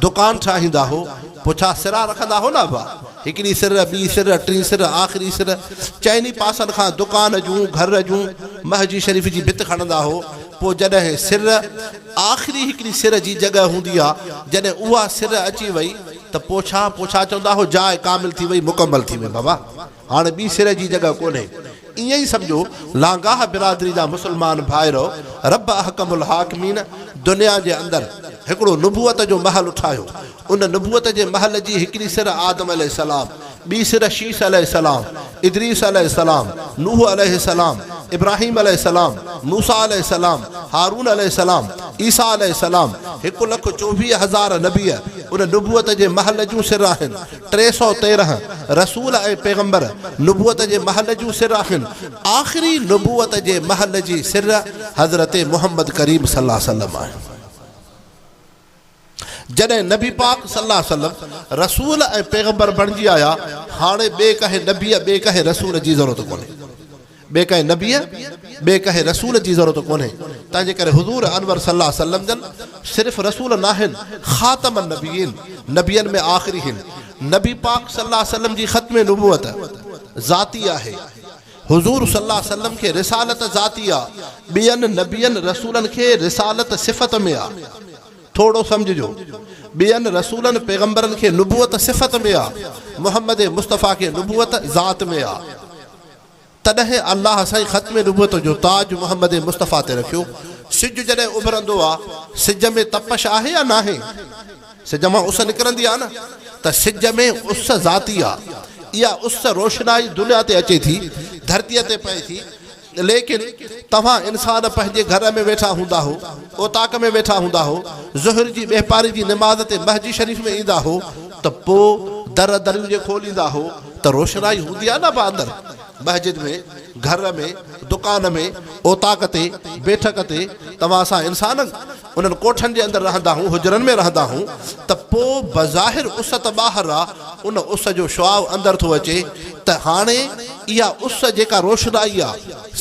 دڪان ٺاهيندا هو، پوء ڇا سرا رکندا هو نه ابا؟ هڪڙي سر، ٻي سر، ٽين سر، آخري سر، چئني پاسن کان دڪان جون، گهر جون، مسجد شريف جي ڀت کڻندا هو، پوء جڏهن سر، آخري هڪڙي سر جي جڳهه هوندي آ، جڏهن اها سر اچي وئي ته پوء ڇا، پوء ڇا چوندا هو، جاء ڪامل ٿي وئي، مڪمل ٿي وئي بابا، هاڻي ٻي سر جي جڳهه ڪونهي. ائين ئي سمجهو لانگاهه برادري جا مسلمان ڀائرؤ، رب احڪم الحاڪمين دنيا جي اندر هڪڙو نبوت جو محل ٺاهيو، ان نبوت جي محل جي هڪڙي سر آدم عليه السلام، ٻي سر شيث عليه السلام، ادريس عليه السلام، نوح عليه السلام، ابراهيم عليه السلام، موسيٰ عليه السلام، هارون عليه السلام، عيسيٰ عليه السلام، 1,24,000 نبي ان نبوت جي محل جون سر آهن. 313 رسول ۽ پيغمبر نبوت جي محل جون سر آهن. آخري نبوت جي محل جي سر حضرت محمد ڪريم صلي الله عليه وسلم آهن. جڏهن نبي پاڪ صلي الله عليه وسلم رسول ۽ پيغمبر بڻجي آيا، هاڻي ٻئي ڪنهن نبيء ٻئي ڪنهن رسول جي ضرورت ڪونهي. ٻئي ڪنهن نبيء ٻئي ڪنهن رسول جي ضرورت ڪونهي. تنهنجي ڪري حضور انور صلي الله عليه وسلم جن صرف رسول ناهن، خاتم النبيين، نبين ۾ آخري هن. نبي پاڪ صلي الله عليه وسلم جي ختم نبوت ذاتي آهي. حضور صلي الله عليه وسلم کي رسالت ذاتي آ، ٻين نبين رسولن کي رسالت صفت ۾ آ. ٿورو سمجهجو، ٻين رسولن پيغمبرن کي نبوت صفت ۾ آ، محمد مصطفيٰ کي نبوت ذات ۾ آ. تڏهن الله سائين ختم نبوت جو تاج محمد مصطفيٰ تي رکيو. سج جڏهن اڀرندو آ، سج ۾ تپش آهي يا ناهي؟ سج مان اس نڪرندي آ نه، ته سج ۾ اس ذاتي آ. اها اس روشنائي دنيا تي اچي ٿي، ڌرتيء تي پئي ٿي. ليڪن توهان انسان پنهنجي گهر ۾ ويٺا هوندا هو، اوطاق ۾ ويٺا هوندا هو، ظهر جي ٻهپاري جي نماز تي مسجد شريف ۾ ايندا هو ته پوء در دريون جي کوليندا هو ته روشنائي هوندي آ نه به اندر مسجد ۾، گهر ۾، دڪان ۾، اوطاق تي، بيٺڪ تي توهان اسان انسان انهن ڪوٺن جي اندر رهندا هون، حجرن ۾ رهندا هون ته پوء بظاهر اس ته ٻاهر آ، ان اس جو شعاع اندر ٿو اچي ته هاڻي اها اس جيڪا روشنائي آ،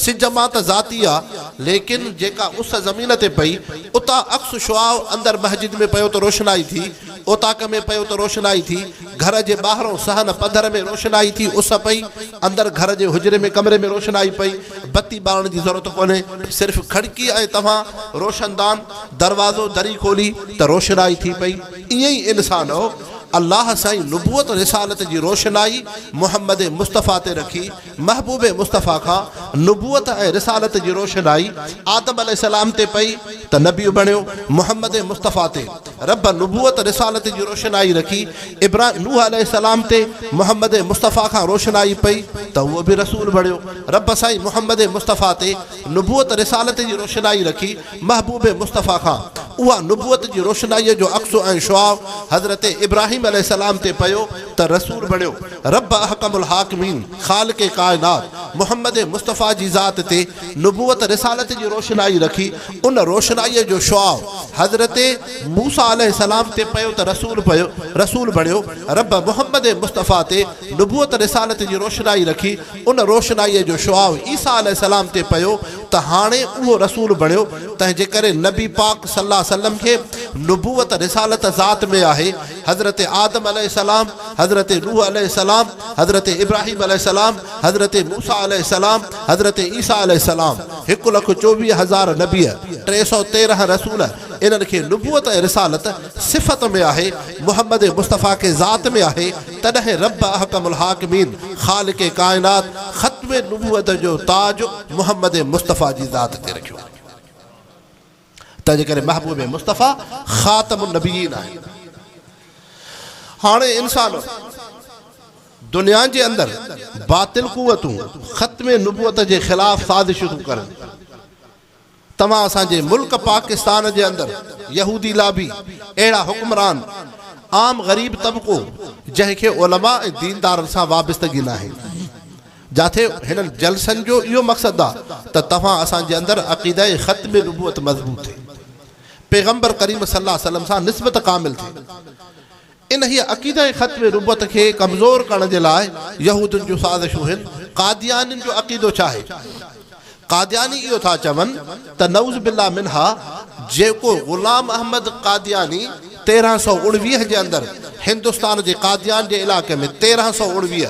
سج مان ته ذاتي آ، ليڪن جيڪا اس زمين تي پئي، اتان عڪس شعاع اندر مسجد ۾ پيو ته روشنائي ٿي، اوطاق ۾ پيو ته روشنائي ٿي، گهر جي ٻاهرئون صحن پڌر ۾ روشنائي ٿي، اس پئي، اندر گهر جي حجري ۾ ڪمري ۾ روشنائي پئي، بتي ٻارڻ جي ضرورت ڪونهي، صرف کڙڪي ۽ توهان روشندان، دروازو، دري کولي ته روشنائي ٿي پئي، ائين ئي انسانؤ! الله سائين نبوت رسالت جي روشنائي محمد مصطفيٰ تي رکي، محبوب مصطفيٰ کان نبوت ۽ رسالت جي روشنائي آدم عليه السلام تي پئي ته نبي بڻيو، محمد مصطفيٰ تي رب نبوت رسالت جي روشنائي رکي، ابراهيم نوح عليه السلام تي محمد مصطفيٰ کان روشنائي پئي ته اهو به رسول بڻيو، رب سائين محمد مصطفيٰ تي نبوت رسالت جي روشنائي رکي، محبوب مصطفيٰ کان اها نبوت جي روشنائيء جو عڪس ۽ شعاع حضرت ابراهيم عليه السلام تي پيو ته رسول بڻيو. رب احڪم الحاڪمين خالق ڪائنات محمد مصطفيٰ جي ذات تي نبوت رسالت جي روشنائي رکي، ان روشنائيء جو شعاع حضرت موسيٰ عليه السلام تي پيو ته رسول پيو رسول بڻيو. رب محمد مصطفيٰ تي نبوت رسالت جي روشنائي رکي، ان روشنائيء جو شعاع عيسيٰ عليه السلام تي پيو ته هاڻي اهو رسول بڻيو، تنهن جي ڪري نبي پاڪ صلي الله عليه وسلم کي نبوت رسالت ذات ۾ آهي. حضرت آدم عليه السلام، حضرت نوح عليه السلام، حضرت ابراهيم عليه السلام، حضرت موسيٰ عليه السلام، حضرت عيسيٰ عليه السلام، 1,24,000 نبي، 313 رسول، انهن کي نبوت ۽ رسالت صفت ۾ آهي، محمد مصطفيٰ کي ذات ۾ آهي، تڏهن رب احڪم الحاڪمين خالق ڪائنات ختم نبوت جو تاج محمد مصطفيٰ جي ذات تي رکيو. تنهنجي ڪري محبوب مصطفيٰ خاتم النبيين آهن. هاڻي انسان دنيا جي اندر باطل قوتون ختم نبوت جي خلاف سازشون ٿيون ڪرن. توهان اسان جي ملڪ پاڪستان جي اندر يهودي لابي اهڙا حڪمران عام غريب طبقو جنهن کي علماء ۽ ديندارن سان وابستگي ناهي جاٿي هنن جلسن جو اهو مقصد آ ته توهان اسان جي اندر عقيده ختم نبوت مضبوط ٿئي پيغمبر ڪريم صلي الله عليه وسلم سان نسبت ڪامل ٿئي. انهيء عقيده ختم نبوت کي ڪمزور ڪرڻ جي لاء يهودين جون سازشون هن. قاديانين جو عقيدو ڇا آهي؟ قادياني اهو ٿا چون ته نعوذ بالله منها جيڪو غلام احمد قادياني 1319 جي اندر هندستان جي قاديان جي علائقي ۾ 1319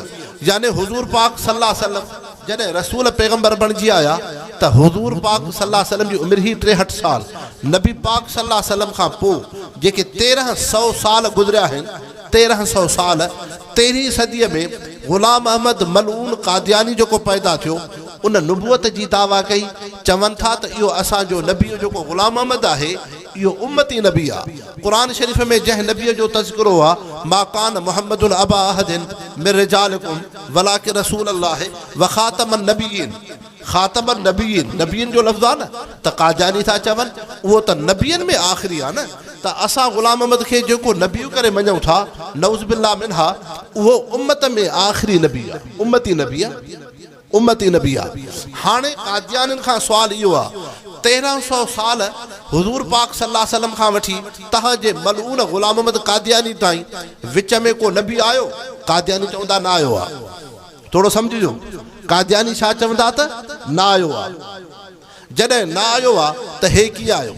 يعني حضور پاڪ صلي الله عليه وسلم جڏهن رسول پيغمبر بڻجي آيا ته حضور پاڪ صلي الله عليه وسلم جي عمر هئي 63 سال نبي پاڪ صلي الله عليه وسلم کان پوء جيڪي 1300 سال گذريا آهن 1300 سال تيرهين صديء ۾ غلام احمد ملعون قادياني جيڪو پيدا ٿيو، ان نبوت جي دعويٰ ڪئي. چون ٿا ته اهو اسان جو نبي جيڪو غلام احمد آهي، اهو امتي نبي آ. قرآن شريف ۾ جنهن نبيء جو تذڪرو آ، ما ڪان محمد ابا احد من رجالڪم ولڪن رسول الله وخاتم النبيين. خاتم النبيين، نبين جو لفظ آ نه، ته قادياني ٿا چون، اهو ته نبين ۾ آخري آ نه، ته اسان غلام احمد کي جيڪو نبي ڪري مڃون ٿا، نعوذ بالله منها، اهو امت ۾ آخري نبي آ، امتي نبي آ، امتي نبي آ. هاڻي قاديانين کان سوال اهو آ، 1300 سال حضور پاڪ صلي الله عليه وسلم کان وٺي تهان جي ملعون غلام احمد قادياني تائين وچ ۾ ڪو نبي آيو؟ قادياني چوندا نه آيو آ. ٿورو سمجهجو، قادياني ڇا چوندا ته نه آيو آ. جڏهن نه آيو آ ته هي ڪيئن آيو؟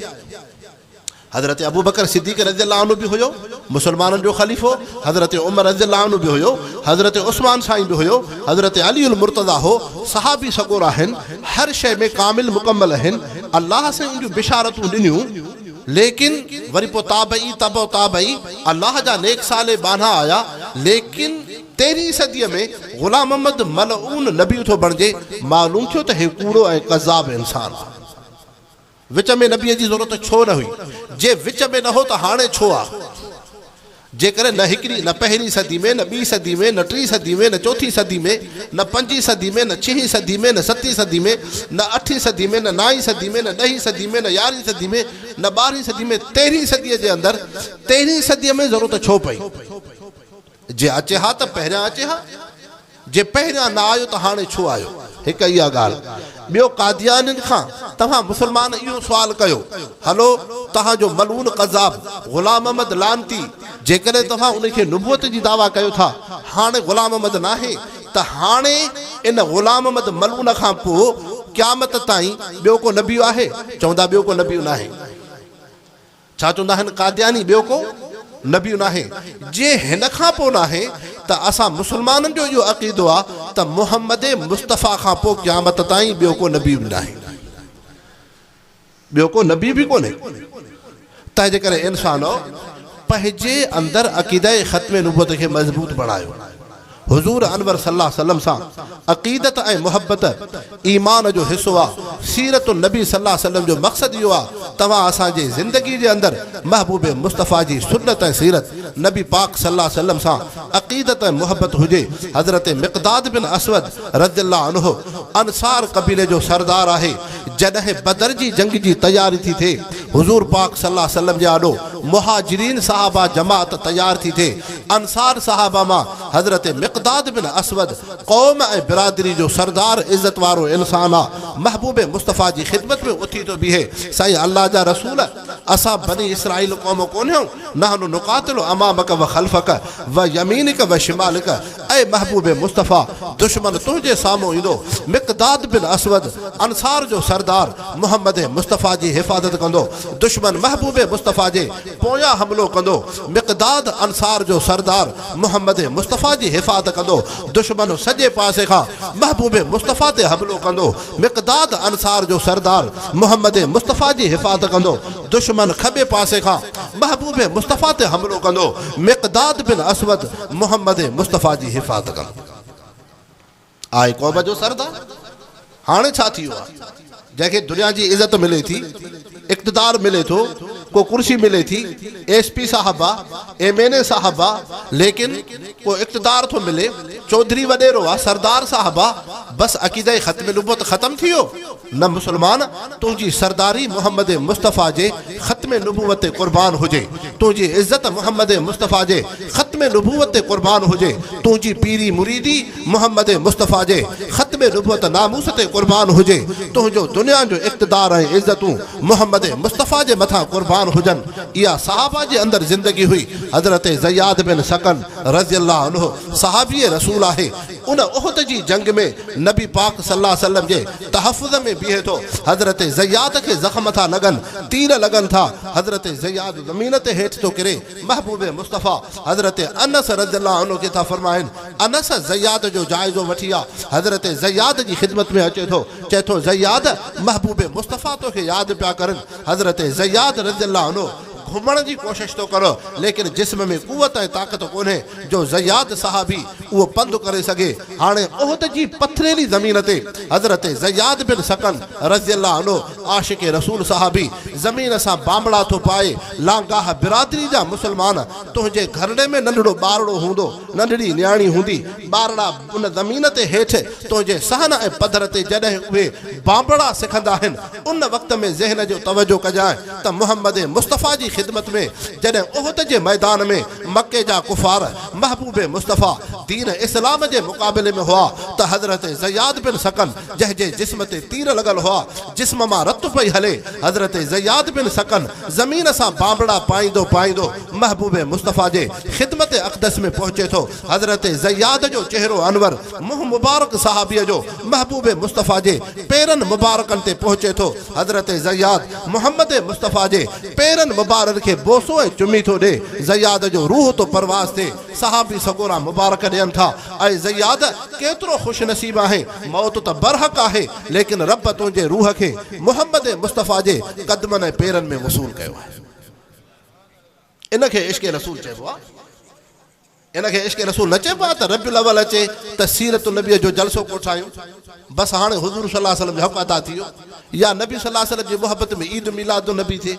حضرت ابوبڪر صديق رضي الله عنه به هيو، مسلمانن جو خليفو، حضرت عمر رضي الله عنه به هيو، حضرت عثمان سائين به هيو، حضرت علي المرتضيٰ هو، صحابي سڳورا آهن، هر شيء ۾ ڪامل مڪمل آهن، الله سائين ان جون بشارتون ڏنيون، ليڪن وري پوء تابعي تبع تابعي الله جا نيڪ صالح ٻانها آيا، ليڪن. تيرهين صديء ۾ غلام محمد ملعون نبي ٿو بڻجي، معلوم ٿيو ته هي ڪوڙو ۽ ڪذاب انسان آ. وچ ۾ نبيء جي ضرورت ڇو نه هئي؟ جي وچ ۾ نه هو ته هاڻي ڇو آ؟ جيڪڏهن نه هڪڙي، نه پهرين صدي ۾، نه ٻي صدي ۾، نه ٽين صدي ۾، نه چوٿين صدي ۾، نه پنجين صدي ۾، نه ڇهين صدي ۾، نه ستين صدي ۾، نه اٺين صدي ۾، نه نائين صدي ۾، نه ڏهين صدي ۾، نه يارهين صدي ۾، نه ٻارهين صدي ۾، تيرهين صديء جي اندر، تيرهين صديء ۾ ضرورت ڇو پئي؟ جي اچي ها ته پهريان اچي ها، جي پهريان نه آيو ته هاڻي ڇو آيو؟ هڪ اها ڳالهه. ٻيو قاديانين کان توهان مسلمان اهو سوال ڪيو، هلو توهان جو ملعون ڪذاب غلام احمد لعنتي جيڪڏهن توهان ان کي نبوت جي دعويٰ ڪيو ٿا، هاڻي غلام احمد ناهي ته هاڻي ان غلام احمد ملعون کان پوء قيامت تائين ٻيو ڪو نبي آهي؟ چوندا ٻيو ڪو نبي ناهي. ڇا چوندا آهن قادياني ٻيو ڪو نبي ناهي جي هن کان پوء ناهي ته اسان مسلمانن جو اهو عقيدو آ ته محمد مصطفيٰ کان پوء قيامت تائين ٻيو ڪو نبي به ناهي ٻيو ڪو نبي به ڪونهي تنهن جي ڪري انسانو پنهنجي اندر عقيده ختم نبوت کي مضبوط بڻايو حضور انور صلي الله عليه وسلم سان عقيدت ۽ محبت ايمان جو حصو آ، سيرت النبي صلي الله عليه وسلم جو مقصد اهو آ توهان اسان جي زندگي جي اندر محبوب مصطفيٰ جي سنت ۽ سيرت نبي پاڪ صلي الله عليه وسلم سان عقيدت ۽ محبت هجي، حضرت مقداد بن اسود رضي الله عنه انصار قبيلي جو سردار آهي، جڏهن بدر جي جنگ جي تياري ٿي ٿئي حضور پاڪ صلي الله عليه وسلم جي آڏو مهاجرين صحابه جماعت تيار ٿي ٿئي انصار صحابه مان حضرت مقداد بن اسود قوم ۽ برادري جو سردار عزت وارو انسان آ، محبوب مصطفيٰ جي خدمت ۾ اٿي ٿو بيهي، سائين الله جا رسول! اسان بني اسرائيل قوم ڪونهيون، نحن نقاتل امامک و خلفک و يمينک و شمالک، اي محبوب مصطفيٰ! دشمن تنهنجي سامهون ايندو، مقداد بن اسود انصار جو سردار محمد مصطفيٰ جي حفاظت ڪندو، دشمن محبوب مصطفيٰ جي پويان حملو ڪندو، مقداد انصار جو سردار محمد مصطفيٰ جي حفاظت ڪندو، دشمن سڄي پاسي کان محبوب مصطفيٰ تي حملو ڪندو، مقداد انصار جو سردار محمد مصطفيٰ جي حفاظت ڪندو، دشمن کٻي پاسي کان محبوب مصطفيٰ تي حملو ڪندو، مقداد بن اسود محمد مصطفيٰ جي حفاظت ڪندو. آهي قوم جو سردار. هاڻي ڇا ٿي ويو آهي؟ جنهن کي دنيا جي عزت ملي ٿي، اقتدار ملي ٿو، ڪو ڪرسي ملي ٿي، ايس پي صاحب آ، ايم اين اي صاحب آ، ليڪن ڪو اقتدار ٿو ملي، چوڌري وڏيرو آ، سردار صاحب آ، بس عقيده ختم نبوت ختم ٿي ويو؟ نه مسلمان، تنهنجي سرداري محمد مصطفيٰ جي ختم نبوت تي قربان هجي، تنهنجي عزت محمد مصطفيٰ جي ختم نبوت تي قربان هجي، تنهنجي پيري مريدي محمد مصطفيٰ جي ختم نبوت ناموس تي قربان هجي، تنهنجو دنيا جو اقتدار ۽ عزتون محمد مصطفيٰ جي مٿان قربان هجن. اها صحابه جي اندر زندگي هئي. حضرت زياد بن سڪن رضي الله عنه صحابي رسول آهي. ان احد جي جنگ ۾ نبي پاڪ صلي الله عليه وسلم جي تحفظ ۾ بيهي ٿو. حضرت زياد کي زخم ٿا لڳن، تير لڳن ٿا، حضرت زياد زمين تي هيٺ ٿو ڪري، محبوب مصطفيٰ حضرت انس رضي الله عنه کي ٿا فرمائن، انس زياد جو جائزو وٺي آ، حضرت زياد جي خدمت ۾ اچي ٿو، چئي ٿو زياد! محبوب مصطفيٰ توکي ياد پيا ڪرن، حضرت زياد رضي الله عنه گهمڻ جي ڪوشش ٿو ڪري، ليڪن جسم ۾ قوت ۽ طاقت ڪونهي جو زياد صحابي اهو پنڌ ڪري سگهي. هاڻي احد جي پٿريلي زمين تي حضرت زياد بن سڪن رضي الله عنه عاشق رسول صحابي زمين سان بانبڙا ٿو پائي، لانگاهه برادري جا مسلمان تنهنجي گهرڙي ۾ ننڍڙو ٻارڙو هوندو، ننڍڙي نياڻي هوندي، ٻارڙا ان زمين تي هيٺ تنهنجي صحن ۽ پڌر تي جڏهن اهي بانبڙا سکندا آهن، ان وقت ۾ ذهن جو توجه ڪجانء ته محمد مصطفيٰ جي خدمت ۾ جڏهن احد جي ميدان ۾ مڪي جا ڪفار محبوب مصطفيٰ دين اسلام جي مقابلي ۾ هئا ته حضرت زياد بن سڪن جنهن جي جسم تي تير لڳل هئا جسم مان رت پئي هلي حضرت زياد بن سڪن زمين سان بانبڙا پائيندو پائيندو محبوب مصطفيٰ جي خدمت اقدس ۾ پهچي ٿو حضرت زياد جو چهرو انور منهن مبارڪ صحابيء جو محبوب مصطفيٰ جي پيرن مبارڪن تي پهچي ٿو. حضرت زياد محمد مصطفيٰ جي پيرن مبارن کي بوسو ۽ چمي ٿو ڏي. زياد جو روح ٿو پرواز ٿئي. صحابي سڳورا مبارڪ ڏين ٿا، اي زياد! ڪيترو خوش نصيب آهين، موت ته برحق آهي، ليڪن رب تنهنجي روح کي محمد مصطفيٰ جي قدمن ۽ پيرن ۾ وصول ڪيو آهي. ان کي عشق رسول چئبو آهي. ان کي عشق رسول نه چئبو آهي ته ربيع الاول اچي ته سيرت النبيء جو جلسو ڪوٺايون بس هاڻي حضور صلي الله عليه وسلم جو حق ادا ٿي ويو يا نبي صلي الله عليه وسلم جي محبت ۾ عيد ميلاد النبي ٿئي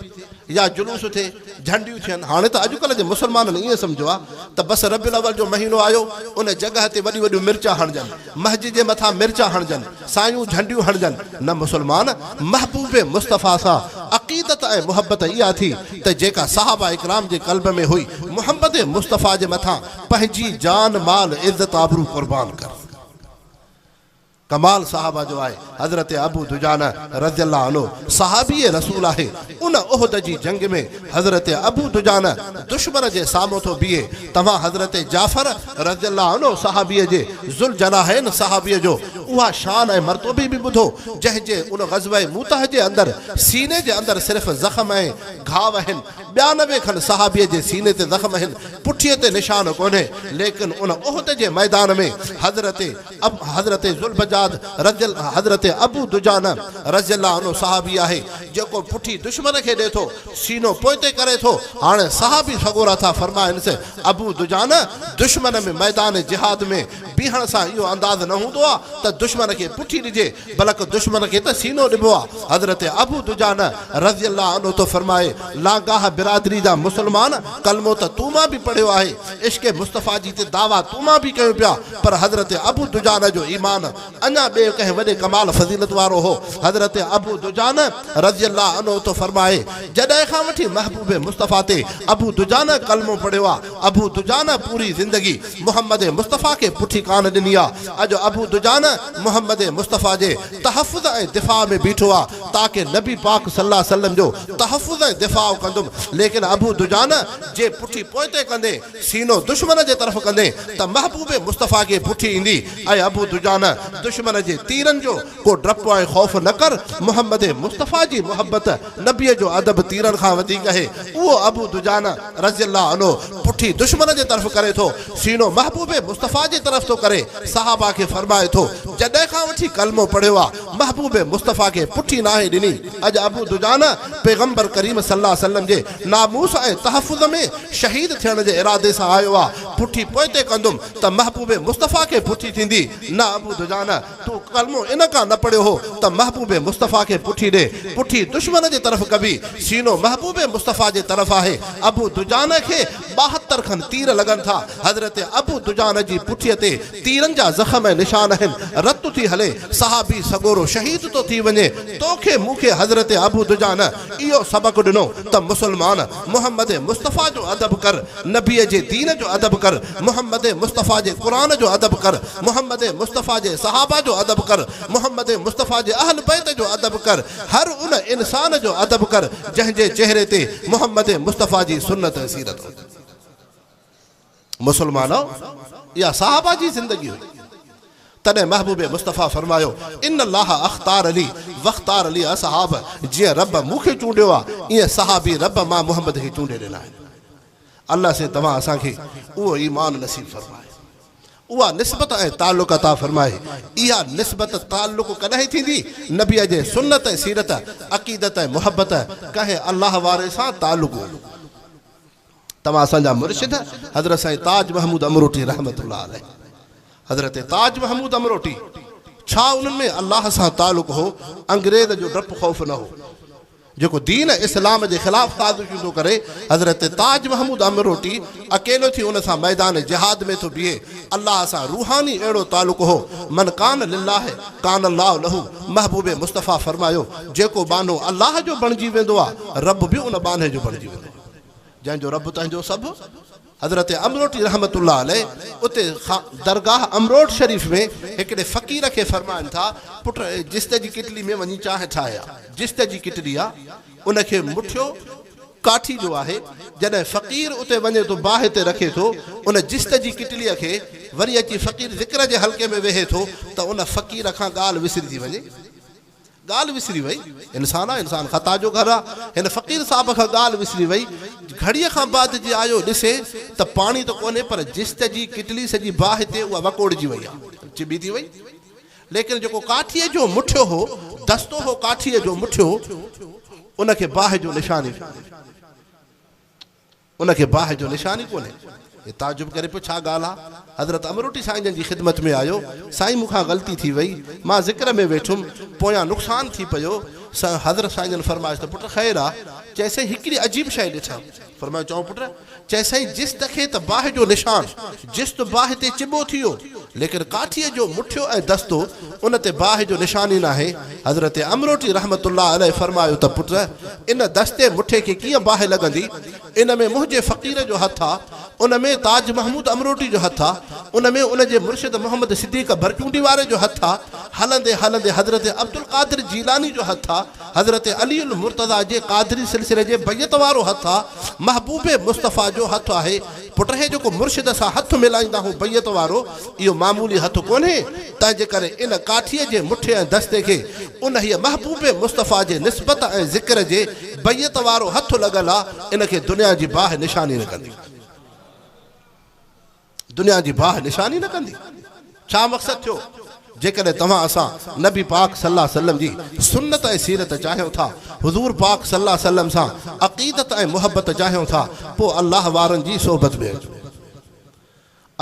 يا جلوس ٿئي جهنڊيون ٿين هاڻي ته اڄڪلهه جي مسلمانن ائين سمجهيو آهي ته بس ربيع الاول جو مهينو آيو ان جڳهه تي وڏيون وڏيون مرچا هڻجن مسجد جي مٿان مرچا هڻجن، سايون جهنڊيون هڻجن، نه مسلمان! محبوب مصطفيٰ سان عقيدت ۽ محبت اها ٿي ته جيڪا صحابه اڪرام جي قلب ۾ هئي، محمد مصطفيٰ جي مٿان پنهنجي جان، مال، عزت، آبرو قربان ڪر. ڪمال صحابه جو آهي، حضرت ابو دجانه رضي الله عنه صحابي رسول آهي، ان احد جي جنگ ۾ حضرت ابو دجانه دشمن جي سامهون ٿو بيهي، توهان حضرت جعفر رضي الله عنه صحابيء جي ذوالجناحين صحابيء جو اها شان ۽ مرتبي به ٻڌو، جنهن جي ان غزوه موته جي اندر سيني جي اندر صرف زخم ۽ گهاو آهن، 92 کن صحابيء جي سيني تي زخم آهن، پٺيء تي نشان ڪونهي، ليڪن ان احد جي ميدان ۾ حضرت حضرت ذوالبجاد رضي حضرت ابو دجانه رضي الله عنه صحابي آهي، جيڪو پٺي دشمن کي ڏئي ٿو، سينو پوئتي ڪري ٿو، هاڻي صحابي سڳورا ٿا فرمائنس، ابو دجانه! دشمن ۾ ميدان جهاد ۾ بيهڻ سان اهو انداز نه هوندو آ ته دشمن کي پٺي ڏجي، بلڪ دشمن کي ته سينو ڏبو آ. حضرت ابو دجانه رضي الله عنه ٿو فرمائي، لانگاهه برادري جا مسلمان ڪلمو ته تون مان به پڙهيو آهي، عشق مصطفيٰ جي ته دعويٰ تون مان به ڪيون پيا، پر حضرت ابو دجانه جو ايمان اڃا ٻئي ڪنهن وڏي ڪمال فضيلت وارو هو. حضرت ابو دجانه رضي الله عنه ٿو فرمائي، جڏهن کان وٺي محبوب مصطفيٰ تي ابو دجانه ڪلمو پڙهيو آ، ابو دجانه پوري زندگي محمد مصطفيٰ کي پٺي ڪانه ڏني آ. اڄ ابو دجانه محمد مصطفيٰ جي تحفظ ۽ دفاع ۾ بيٺو آ، تاڪه نبي پاڪ صلي الله عليه وسلم جو تحفظ ۽ دفاع ڪندم، ليڪن ابو دجانه جي پٺي پوئتي ڪندي سينو دشمن جي طرف ڪندين ته محبوب مصطفيٰ کي پٺي ايندي، اي ابو دجانه! دشمن جي تيرن جو ڪو ڊپ ۽ خوف نه ڪر، محمد مصطفيٰ جي محبت، نبيء جو ادب تيرن کان وڌيڪ اهي. اهو ابو دجانه رضي الله عنه پٺي دشمن جي طرف ڪري ٿو، سينو محبوب مصطفيٰ جي طرف ٿو ڪري، صحابه کي فرمائي ٿو، جڏهن کان وٺي ڪلمو پڙهيو آ، محبوب مصطفيٰ کي پٺي ناهي ڏني. اڄ ابو دجانه پيغمبر ڪريم صلي الله عليه وسلم جي ناموس ۽ تحفظ ۾ شهيد ٿيڻ جي ارادي سان آيو آ، پٺي پوئتي ڪندم ته محبوب مصطفيٰ کي پٺي ٿيندي، نه ابو دجانه تون ڪلمو ان ڪان نه پڙهيو هو ته محبوب مصطفيٰ کي پٺي ڏي، پٺي دشمن جي طرف ڪبي، سينو محبوب مصطفيٰ جي طرف آهي، ابو دجانه کي 72 کن تير لڳن ٿا، حضرت ابو دجانه جي پٺيء تي تيرن جا زخم ۽ نشان آهن، رت ٿي هلي، صحابي سڳورو شهيد ٿو ٿي وڃي، توکي مون کي حضرت ابو دجانه اهو سبق ڏنو ته مسلمان! محمد مصطفيٰ جو ادب ڪر، نبيء جي دين جو ادب ڪر، محمد مصطفيٰ جي قرآن جو ادب ڪر، محمد مصطفيٰ جي صحابه جو ادب ڪر، محمد مصطفيٰ جي اهل بيت جو ادب ڪر، هر ان انسان جو ادب ڪر جنهن جي چهري تي محمد مصطفيٰ جي سنت ۽ سيرت هجي. مسلمانؤ! اها صحابه جي زندگي هئي. تڏهن محبوب مصطفيٰ فرمايو، ان الله اختار لي واختار لي اصحاب، جيئن رب مون کي چونڊيو آ، ايئن صحابي رب مان محمد کي چونڊي ڏنا آهن. الله سائين توهان اسان کي اهو ايمان نصيب فرمائي. اها نسبت ۽ تعلق عطا فرمائي. اها نسبت تعلق ڪڏهن ٿيندي؟ نبيء جي سنت ۽ سيرت، عقيدت ۽ محبت، ڪنهن الله واري سان تعلق هوندو. توهان اسان جا مرشد حضرت سائين تاج محمود امروٽي رحمة الله عليه. حضرت تاج محمود امروٽي ڇا انهن ۾ الله سان تعلق هو؟ انگريز جو ڊپ خوف نه هو. جيڪو دين اسلام جي خلاف سازشون ٿو ڪري، حضرت تاج محمود امروٽي اڪيلو ٿي ان سان ميدان جهاد ۾ ٿو بيهي، الله سان روحاني اهڙو تعلق هو، من ڪان لله ڪان الله له، محبوب مصطفيٰ فرمايو، جيڪو ٻانهو الله جو بڻجي ويندو آ، رب به ان ٻانهي جو بڻجي ويندو آ. جنهن جو رب تنهن جو سڀ. حضرت امروٽي رحمة الله عليه اتي درگاهه امروٽ شريف ۾ هڪڙي فقير کي فرمائن ٿا، پٽ جست جي ڪٽلي ۾ وڃي چانهه ٺاهي آ. جست جي ڪٽلي آ، ان کي مٺيو ڪاٺي جو آهي. جڏهن فقير اتي وڃي ٿو باهه تي رکي ٿو ان جست جي ڪٽليء کي، وري اچي فقير ذڪر جي حلقي ۾ ويهي ٿو ته ان فقير کان ڳالهه وسري ٿي وڃي. ڳالهه وسري وئي. انسان آ، انسان خطا جو گهر آ. هن فقير صاحب کان ڳالهه وسري وئي. گهڙيء کان بعد جي آيو ڏسي ته پاڻي ته ڪونهي پر جست جي ڪٽلي سڄي باهه تي اها وڪوڙجي وئي آ، چٻي ٿي وئي. ليڪن جيڪو ڪاٺيء جو مٺيو هو، دستو هو ڪاٺيء جو مٺيو، ان کي باهه جو نشان ئي ڪونهي. ان کي باهه جو نشان ئي ڪونهي. هي تعجب ڪري پيو، ڇا ڳالهه آ؟ حضرت امروٽي سائين جن جي خدمت ۾ آيو، سائين مون کان غلطي ٿي وئي، مان ذڪر ۾ ويٺم، پويان نقصان ٿي پيو. حضرت سائين جن فرمايس ته پٽ خير آ؟ چيس سائين هڪڙي عجيب شيء ڏٺم. فرمايو چئو پٽ؟ چيس سائين جست کي ته باهه جو نشان، جست باهه تي چٻو ٿي ويو، ليڪن ڪاٺيء جو مٺيو ۽ دستو ان تي باهه جو نشان ئي ناهي. حضرت امروٽي رحمة الله عليه فرمايو ته پٽ! ان دستي مٺي کي ڪيئن باهه لڳندي؟ ان ۾ منهنجي فقير جو هٿ آ، ان ۾ تاج محمود امروٽي جو هٿ آ، ان ۾ ان جي مرشد محمد صديق ڀرچونڊي واري جو هٿ آ، هلندي هلندي حضرت عبدالقادر جيلاني جو هٿ آ، حضرت علي المرتضيٰ جي قادري سلسلي جي بيعت وارو هٿ آ، محبوب مصطفيٰ جو هٿ آهي. پٽ هي جيڪو مرشد سان هٿ ملائيندا هون بيعت وارو، اهو معمولي هٿ ڪونهي، تنهنجي ڪري ان ڪاٺيء جي مٺي ۽ دستي کي انهيء محبوب مصطفيٰ جي نسبت ۽ ذڪر جي بيعت وارو هٿ لڳل آ، ان کي دنيا جي باهه نشاني نه ڪندي. دنيا جي باهه نشاني نه ڪندي. ڇا مقصد ٿيو؟ جيڪڏهن توهان اسان نبي پاڪ صلي الله عليه وسلم جي سنت ۽ سيرت چاهيون ٿا، حضور پاڪ صلي الله عليه وسلم سان عقيدت ۽ محبت چاهيون ٿا، پوء الله وارن جي صحبت ۾ اچو.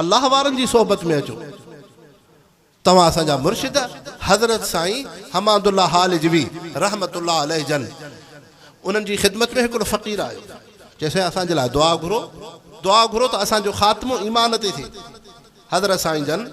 الله وارن جي صحبت ۾ اچو. توهان اسان جا مرشد حضرت سائين حماد الله هالجوي رحمة الله عليه جن انهن جي خدمت ۾ هڪڙو فقير آيو چيس سائين اسان جي لاء دعا گهرو دعا گهرو ته اسان جو خاتمو ايمان تي ٿئي حضرت سائين جن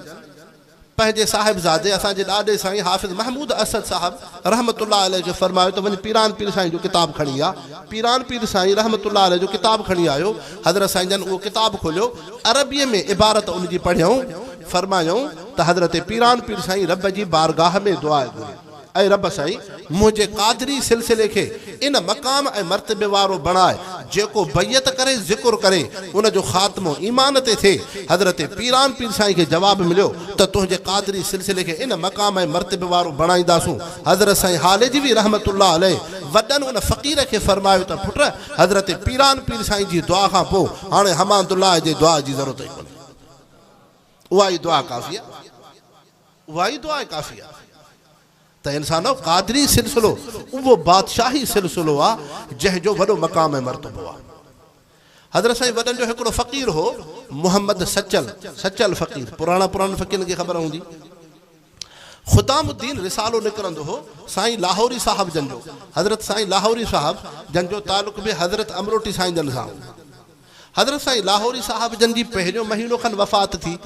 پنهنجي صاحبزادي اسان جي ڏاڏي سائين حافظ محمود اسد صاحب رحمة الله عليه کي فرمايو ته وڃ پيران پير سائين جو ڪتاب کڻي آ پيران پير سائين رحمة الله عليه جو ڪتاب کڻي آيو حضرت سائين جن اهو ڪتاب کوليو عربيء ۾ عبارت ان جي پڙهيائون، فرمايائون ته حضرت پيران پير سائين رب جي بارگاهه ۾ دعا گهري، اي رب سائين! منهنجي قادري سلسلي کي ان مقام ۽ مرتبي وارو بڻاء، جيڪو بيعت ڪري ذڪر ڪري، ان جو خاتمو ايمان تي ٿئي. حضرت پيران پير سائين کي جواب مليو ته تنهنجي قادري سلسلي کي ان مقام ۽ مرتبي وارو بڻائينداسون. حضرت سائين هاليجوي رحمة الله عليه وڏن ان فقير کي فرمايو ته پٽ! حضرت پيران پير سائين جي دعا کان پوء هاڻي حماد الله جي دعا جي ضرورت ئي ڪونهي. اها ئي دعا ڪافي آهي. اها ئي دعا ڪافي آهي. ته انسانو قادري سلسلو اهو بادشاهي سلسلو آهي جنهن جو وڏو مقام ۽ مرتبو آهي. حضرت سائين وڏن جو هڪڙو فقير هو محمد سچل، سچل فقير، پراڻا پراڻن فقيرن کي خبر هوندي. خدام الدين رسالو نڪرندو هو سائين لاهوري صاحب جن جو، حضرت سائين لاهوري صاحب جن جو تعلق به حضرت امروٽي سائين جن سان هو. حضرت سائين لاهوري صاحب جن جي پهريون مهينو کن وفات ٿي،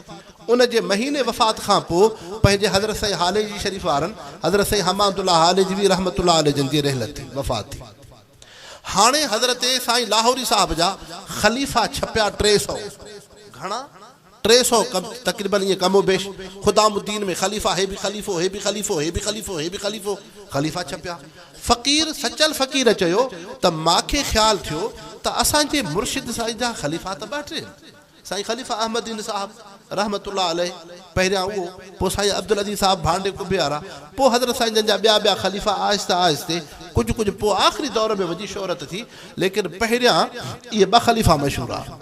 ان جي مهيني وفات کان پوء پنهنجي حضرت سائين هاليجي شريف وارن حضرت سائين حماد الله هاليجوي رحمة الله عليه جن جي رحلت ٿي، وفات ٿي. هاڻي حضرت سائين لاهوري صاحب جا خليفا ڇپيا 300، گهڻا؟ 300 تقريباً ائين ڪم و بيش خدام الدين ۾ خليفا هي به خليفو هي به خليفو هي به خليفو هي به خليفو خليفا ڇپيا. فقير سچل فقير چيو ته ماکي خيال ٿيو ته اسان جي مرشد سائين جا خليفا ته ٻه ٽي آهن سائين خليفه احمد دين صاحب. رحمة الله عليه پهريان اهو، پوء سائين عبدالعزيز صاحب ڀانڊي قبي وارا، پوء حضرت سائين جن جا ٻيا ٻيا خليفا آهستي آهستي ڪجهه ڪجهه پوء آخري دور ۾ وڃي شهرت ٿي، ليڪن پهريان اهي ٻه خليفا مشهور ها.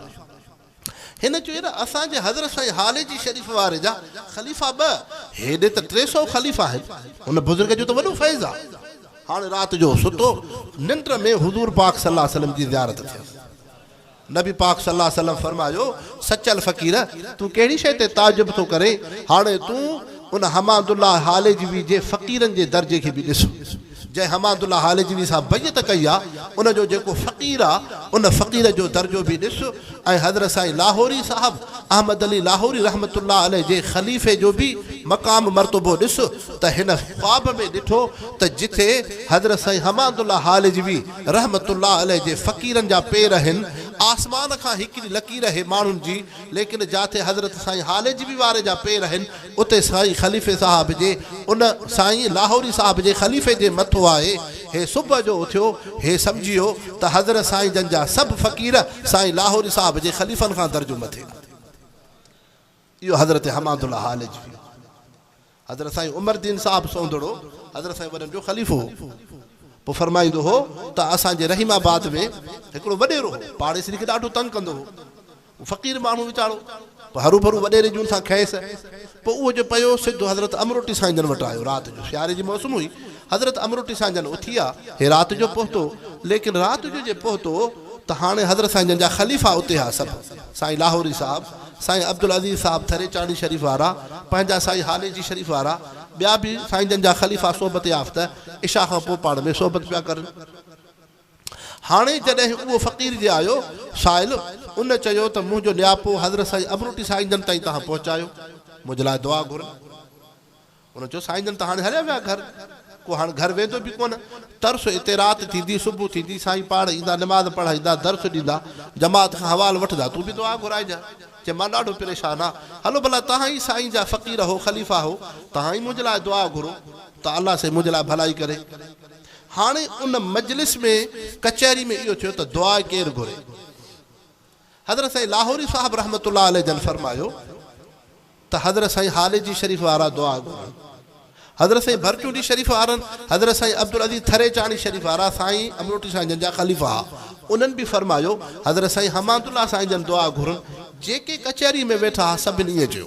هن چيو ته اسان جي حضرت سائين هاليجي شريف واري جا خليفا ٻه، هيڏي ته 300 خليفا آهن، هن بزرگ جو ته وڏو فيض آ. هاڻي رات جو ستو، ننڊ ۾ حضور پاڪ صلي الله عليه وسلم جي زيارت ٿيس. نبي پاڪ صلي الله عليه وسلم فرمايو، سچل فقير! تون ڪهڙي شيء تي تعجب ٿو ڪرين؟ هاڻي تون ان حماد الله هاليجوي جي فقيرن جي درجي کي به ڏس. جنهن حماد الله هاليجوي سان بيعت ڪئي آ، ان جو جيڪو فقير آ، ان فقير جو درجو به ڏس ۽ حضرت سائين لاهوري صاحب احمد علي لاهوري رحمة الله عليه جي خليفي جو به مقام مرتبو ڏس ته هن خواب ۾ ڏٺو ته جٿي حضرت سائين حماد الله هاليجوي رحمة الله عليه جي فقيرن جا پير هن، آسمان کان هڪڙي لڪير هي ماڻهن جي، ليڪن جاٿي حضرت سائين هاليجوي واري جا پير هن، اتي سائين خليفي صاحب جي ان سائين لاهوري صاحب جي خليفي جي مٿو آهي. هي صبح جو اٿيو، هي سمجهيو ته حضرت سائين جن جا سڀ فقير سائين لاهوري صاحب جي خليفن کان درجو مٿي. اهو حضرت حماد الله هاليجوي هو. حضرت سائين عمر دين صاحب سوندڙو حضرت سائين وڏن جو خليفو هو. پوء فرمائيندو هو ته اسان جي رحيم آباد ۾ هڪڙو وڏيرو هو، پاڙيسري کي ڏاڍو تنگ ڪندو هو. هو فقير ماڻهو ويچارو، پوء هروڀرو وڏيري جون سان کئيس. پوء اهو جو پيو سڌو حضرت امروٽي سائين جن وٽ آيو. رات جو سياري جي موسم هئي. حضرت امروٽي سائين جن اٿي آ. هي رات جو پهتو. ليڪن رات جو جي پهتو ته هاڻي حضرت سائين جن جا خليفا اتي ها سڀ. سائين لاهوري صاحب، سائين عبدالعزيز صاحب ٿريچاڻي شريف وارا، پنهنجا سائين هاليجي شريف وارا، ٻيا به سائين جن جا خليفا صحبت يافته عشاء کان پوء پاڻ ۾ صحبت پيا ڪرن. هاڻي جڏهن اهو فقير جي آيو، سائل، ان چيو ته منهنجو نياپو حضرت سائين امروٽي سائين جن تائين توهان پهچايو، منهنجي لاء دعا گهرن. هن چيو، سائين جن ته هاڻي هليا ويا گهر، ڪو هاڻ گهر ويندو به ڪونه. ترس اتي رات ٿيندي، صبح ٿيندي، سائين پاڻ ايندا، نماز پڙهائيندا، درس ڏيندا، جماعت کان حوال وٺندا، تون به دعا گهرائجان. چي مان ڏاڍو پريشان آ، هلو ڀلا توهان ئي سائين جا فقير هو، خليفا هو، توهان ئي منهنجي لاء دعا گهرو ته الله سائين منهنجي لاء ڀلائي ڪري. هاڻي ان مجلس ۾ ڪچهري ۾ اهو ٿيو ته دعا ڪير گهري؟ حضرت سائين لاهوري صاحب رحمة الله عليه جن فرمايو ته حضرت سائين هاليجي شريف وارا دعا گهرن. حضرت سائين ڀرچونڊي شريف وارن، حضرت سائين عبدالعزيز ٿريچاڻي شريف وارا سائين امروٽي سائين جن جا خليفا ها، انهن به فرمايو حضرت سائين حماد الله سائين جن دعا گهرن. جيڪي ڪچهري ۾ ويٺا ها سڀن ائين چيو.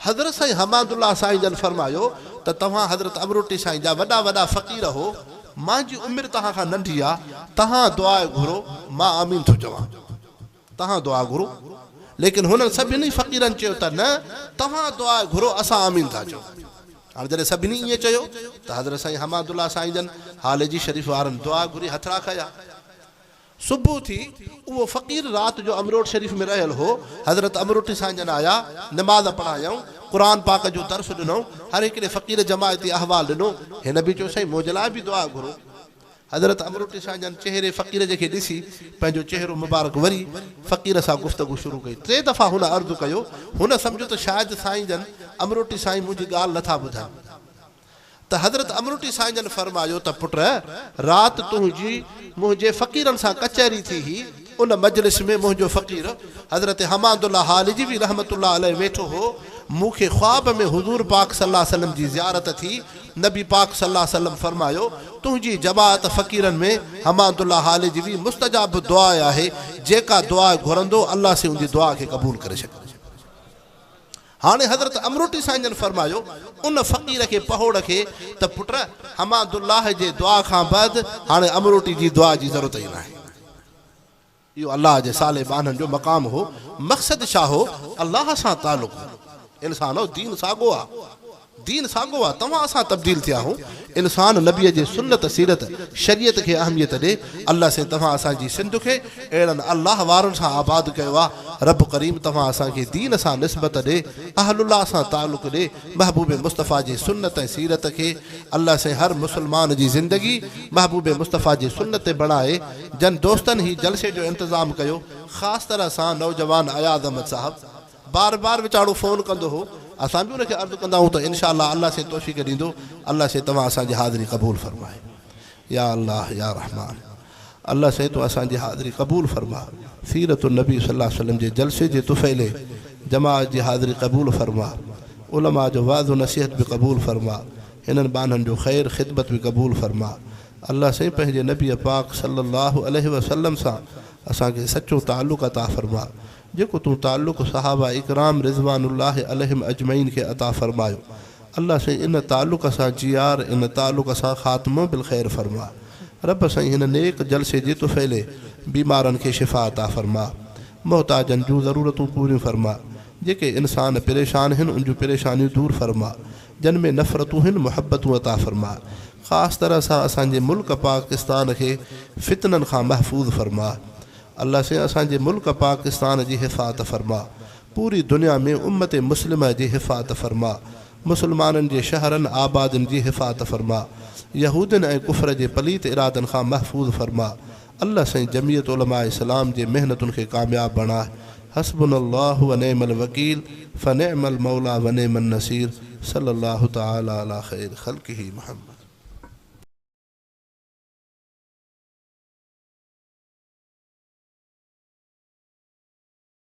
حضرت سائين حماد الله سائين جن فرمايو ته توهان حضرت امروٽي سائين جا وڏا وڏا فقير هو، مانجي عمر توهان کان ننڍي آ، توهان دعا گهرو، مان آمين ٿو چوان. توهان دعا گهرو. ليڪن هنن سڀني فقيرن چيو ته نه، توهان دعا گهرو، اسان آمين ٿا چئون. هاڻ جڏهن سڀني ائين چيو ته حضرت سائين حماد الله سائين جن هاليجي شريف وارن دعا گهري هٿڙا کنيا. صبح ٿي، اهو فقير رات جو امروٽ شريف ۾ رهيل هو، حضرت امروٽي سائين جن آيا، نماز پڙهايائون، قرآن پاڪ جو درس ڏنائون، هر هڪڙي فقير جماعتي احوال ڏنو، هن به چيو سائين منهنجي لاء به دعا گهرو. حضرت امروٽي سائين جن چهري فقير جي کي ڏسي پنهنجو چهرو مبارڪ وري فقير سان گفتگو شروع ڪئي، ٽي دفعا هن عرض ڪيو، هن سمجهيو ته شايد سائين جن امروٽي سائين منهنجي ڳالهه نٿا ٻڌن. ته حضرت امروٽي سائين جن فرمايو ته پٽ رات تنهنجي منهنجي فقيرن سان ڪچهري ٿي هئي، ان مجلس ۾ منهنجو فقير حضرت حماد الله هالجوي رحمة الله عليه ويٺو هو، مون کي خواب ۾ حضور پاڪ صلي الله عليه وسلم جي زيارت ٿي، نبي پاڪ صلي الله عليه وسلم فرمايو، تنهنجي جماعت فقيرن ۾ حماد الله هالجوي مستجاب الدعاء آهي، جيڪا دعا گهرندو الله سائين ان جي دعا کي قبول ڪري ڇڏيندو. هاڻي حضرت امروٽي سائين جن فرمايو، ان فقير کي پهوڙ کي ته پٽ حماد الله جي دعا کان بعد هاڻي امروٽي جي دعا جي ضرورت ئي ناهي. اهو الله جي صالح ٻانهن جو مقام هو، مقصد ڇا هو؟ الله سان تعلق هو. انسانؤ دين ساڳو آ. دين ساڳو آ، توهان اسان تبديل ٿيا آهون، انسان نبي جي سنت سيرت شريعت کي اهميت ڏي، الله سائين توهان اسان جي سنڌ کي اهڙن الله وارن سان آباد ڪيو آ، رب ڪريم توهان اسان کي دين سان نسبت ڏي، اهل الله سان تعلق ڏي، محبوب مصطفيٰ جي سنت ۽ سيرت کي الله سائين هر مسلمان جي زندگي محبوب مصطفيٰ جي سنت تي بڻائي، جن دوستن هي جلسي جو انتظام ڪيو خاص طرح سان نوجوان اياز احمد صاحب. بار بار ويچارو فون ڪندو هو اسان به ان کي عرض ڪندا آهيون ته انشاء الله الله سائين توفيق ڏيندو الله سائين توهان اسان جي حاضري قبول فرمائي يا الله يا رحمان الله سائين تون اسان جي حاضري قبول فرما سيرت النبي صلي الله عليه وسلم جي جلسي جي طفيلي جماعت جي حاضري قبول فرما. علماء جو وعظ و نصيحت به قبول فرما. هنن ٻانهن جو خير خدمت به قبول فرما. الله سائين پنهنجي نبي پاڪ صلي الله عليه وسلم سان اسان کي سچو تعلق عطا فرما. جيڪو تون تعلق صحابه اڪرام رضوان الله عليهم اجمعين کي عطا فرمايو. الله سائين ان تعلق سان جيار ان تعلق سان خاتمو بالخير فرما. رب سائين هن نيڪ جلسي جي طفيلي بيمارن کي شفا عطا فرما. محتاجن جون ضرورتون پوريون فرما. جيڪي انسان پريشان هن ان جون پريشانيون دور فرما. جن ۾ نفرتون هن محبتون عطا فرما. خاص طرح سان اسان جي ملڪ پاڪستان کي فتنن کان محفوظ فرما. الله سائين اسان جي ملڪ پاڪستان جي حفاظت فرما. پوري دنيا ۾ امت مسلمه جي حفاظت فرما. مسلمانن جي شهرن آبادين جي حفاظت فرما. يهودين ۽ ڪفر جي پليت ارادن کان محفوظ فرما. الله سائين جمعيت علماء اسلام جي محنتن کي ڪامياب بڻاء. حسبنا الله ونعم الوڪيل فنعم الموليٰ ونعم النصير صلي الله تعالٰي علي خير خلقه محمد.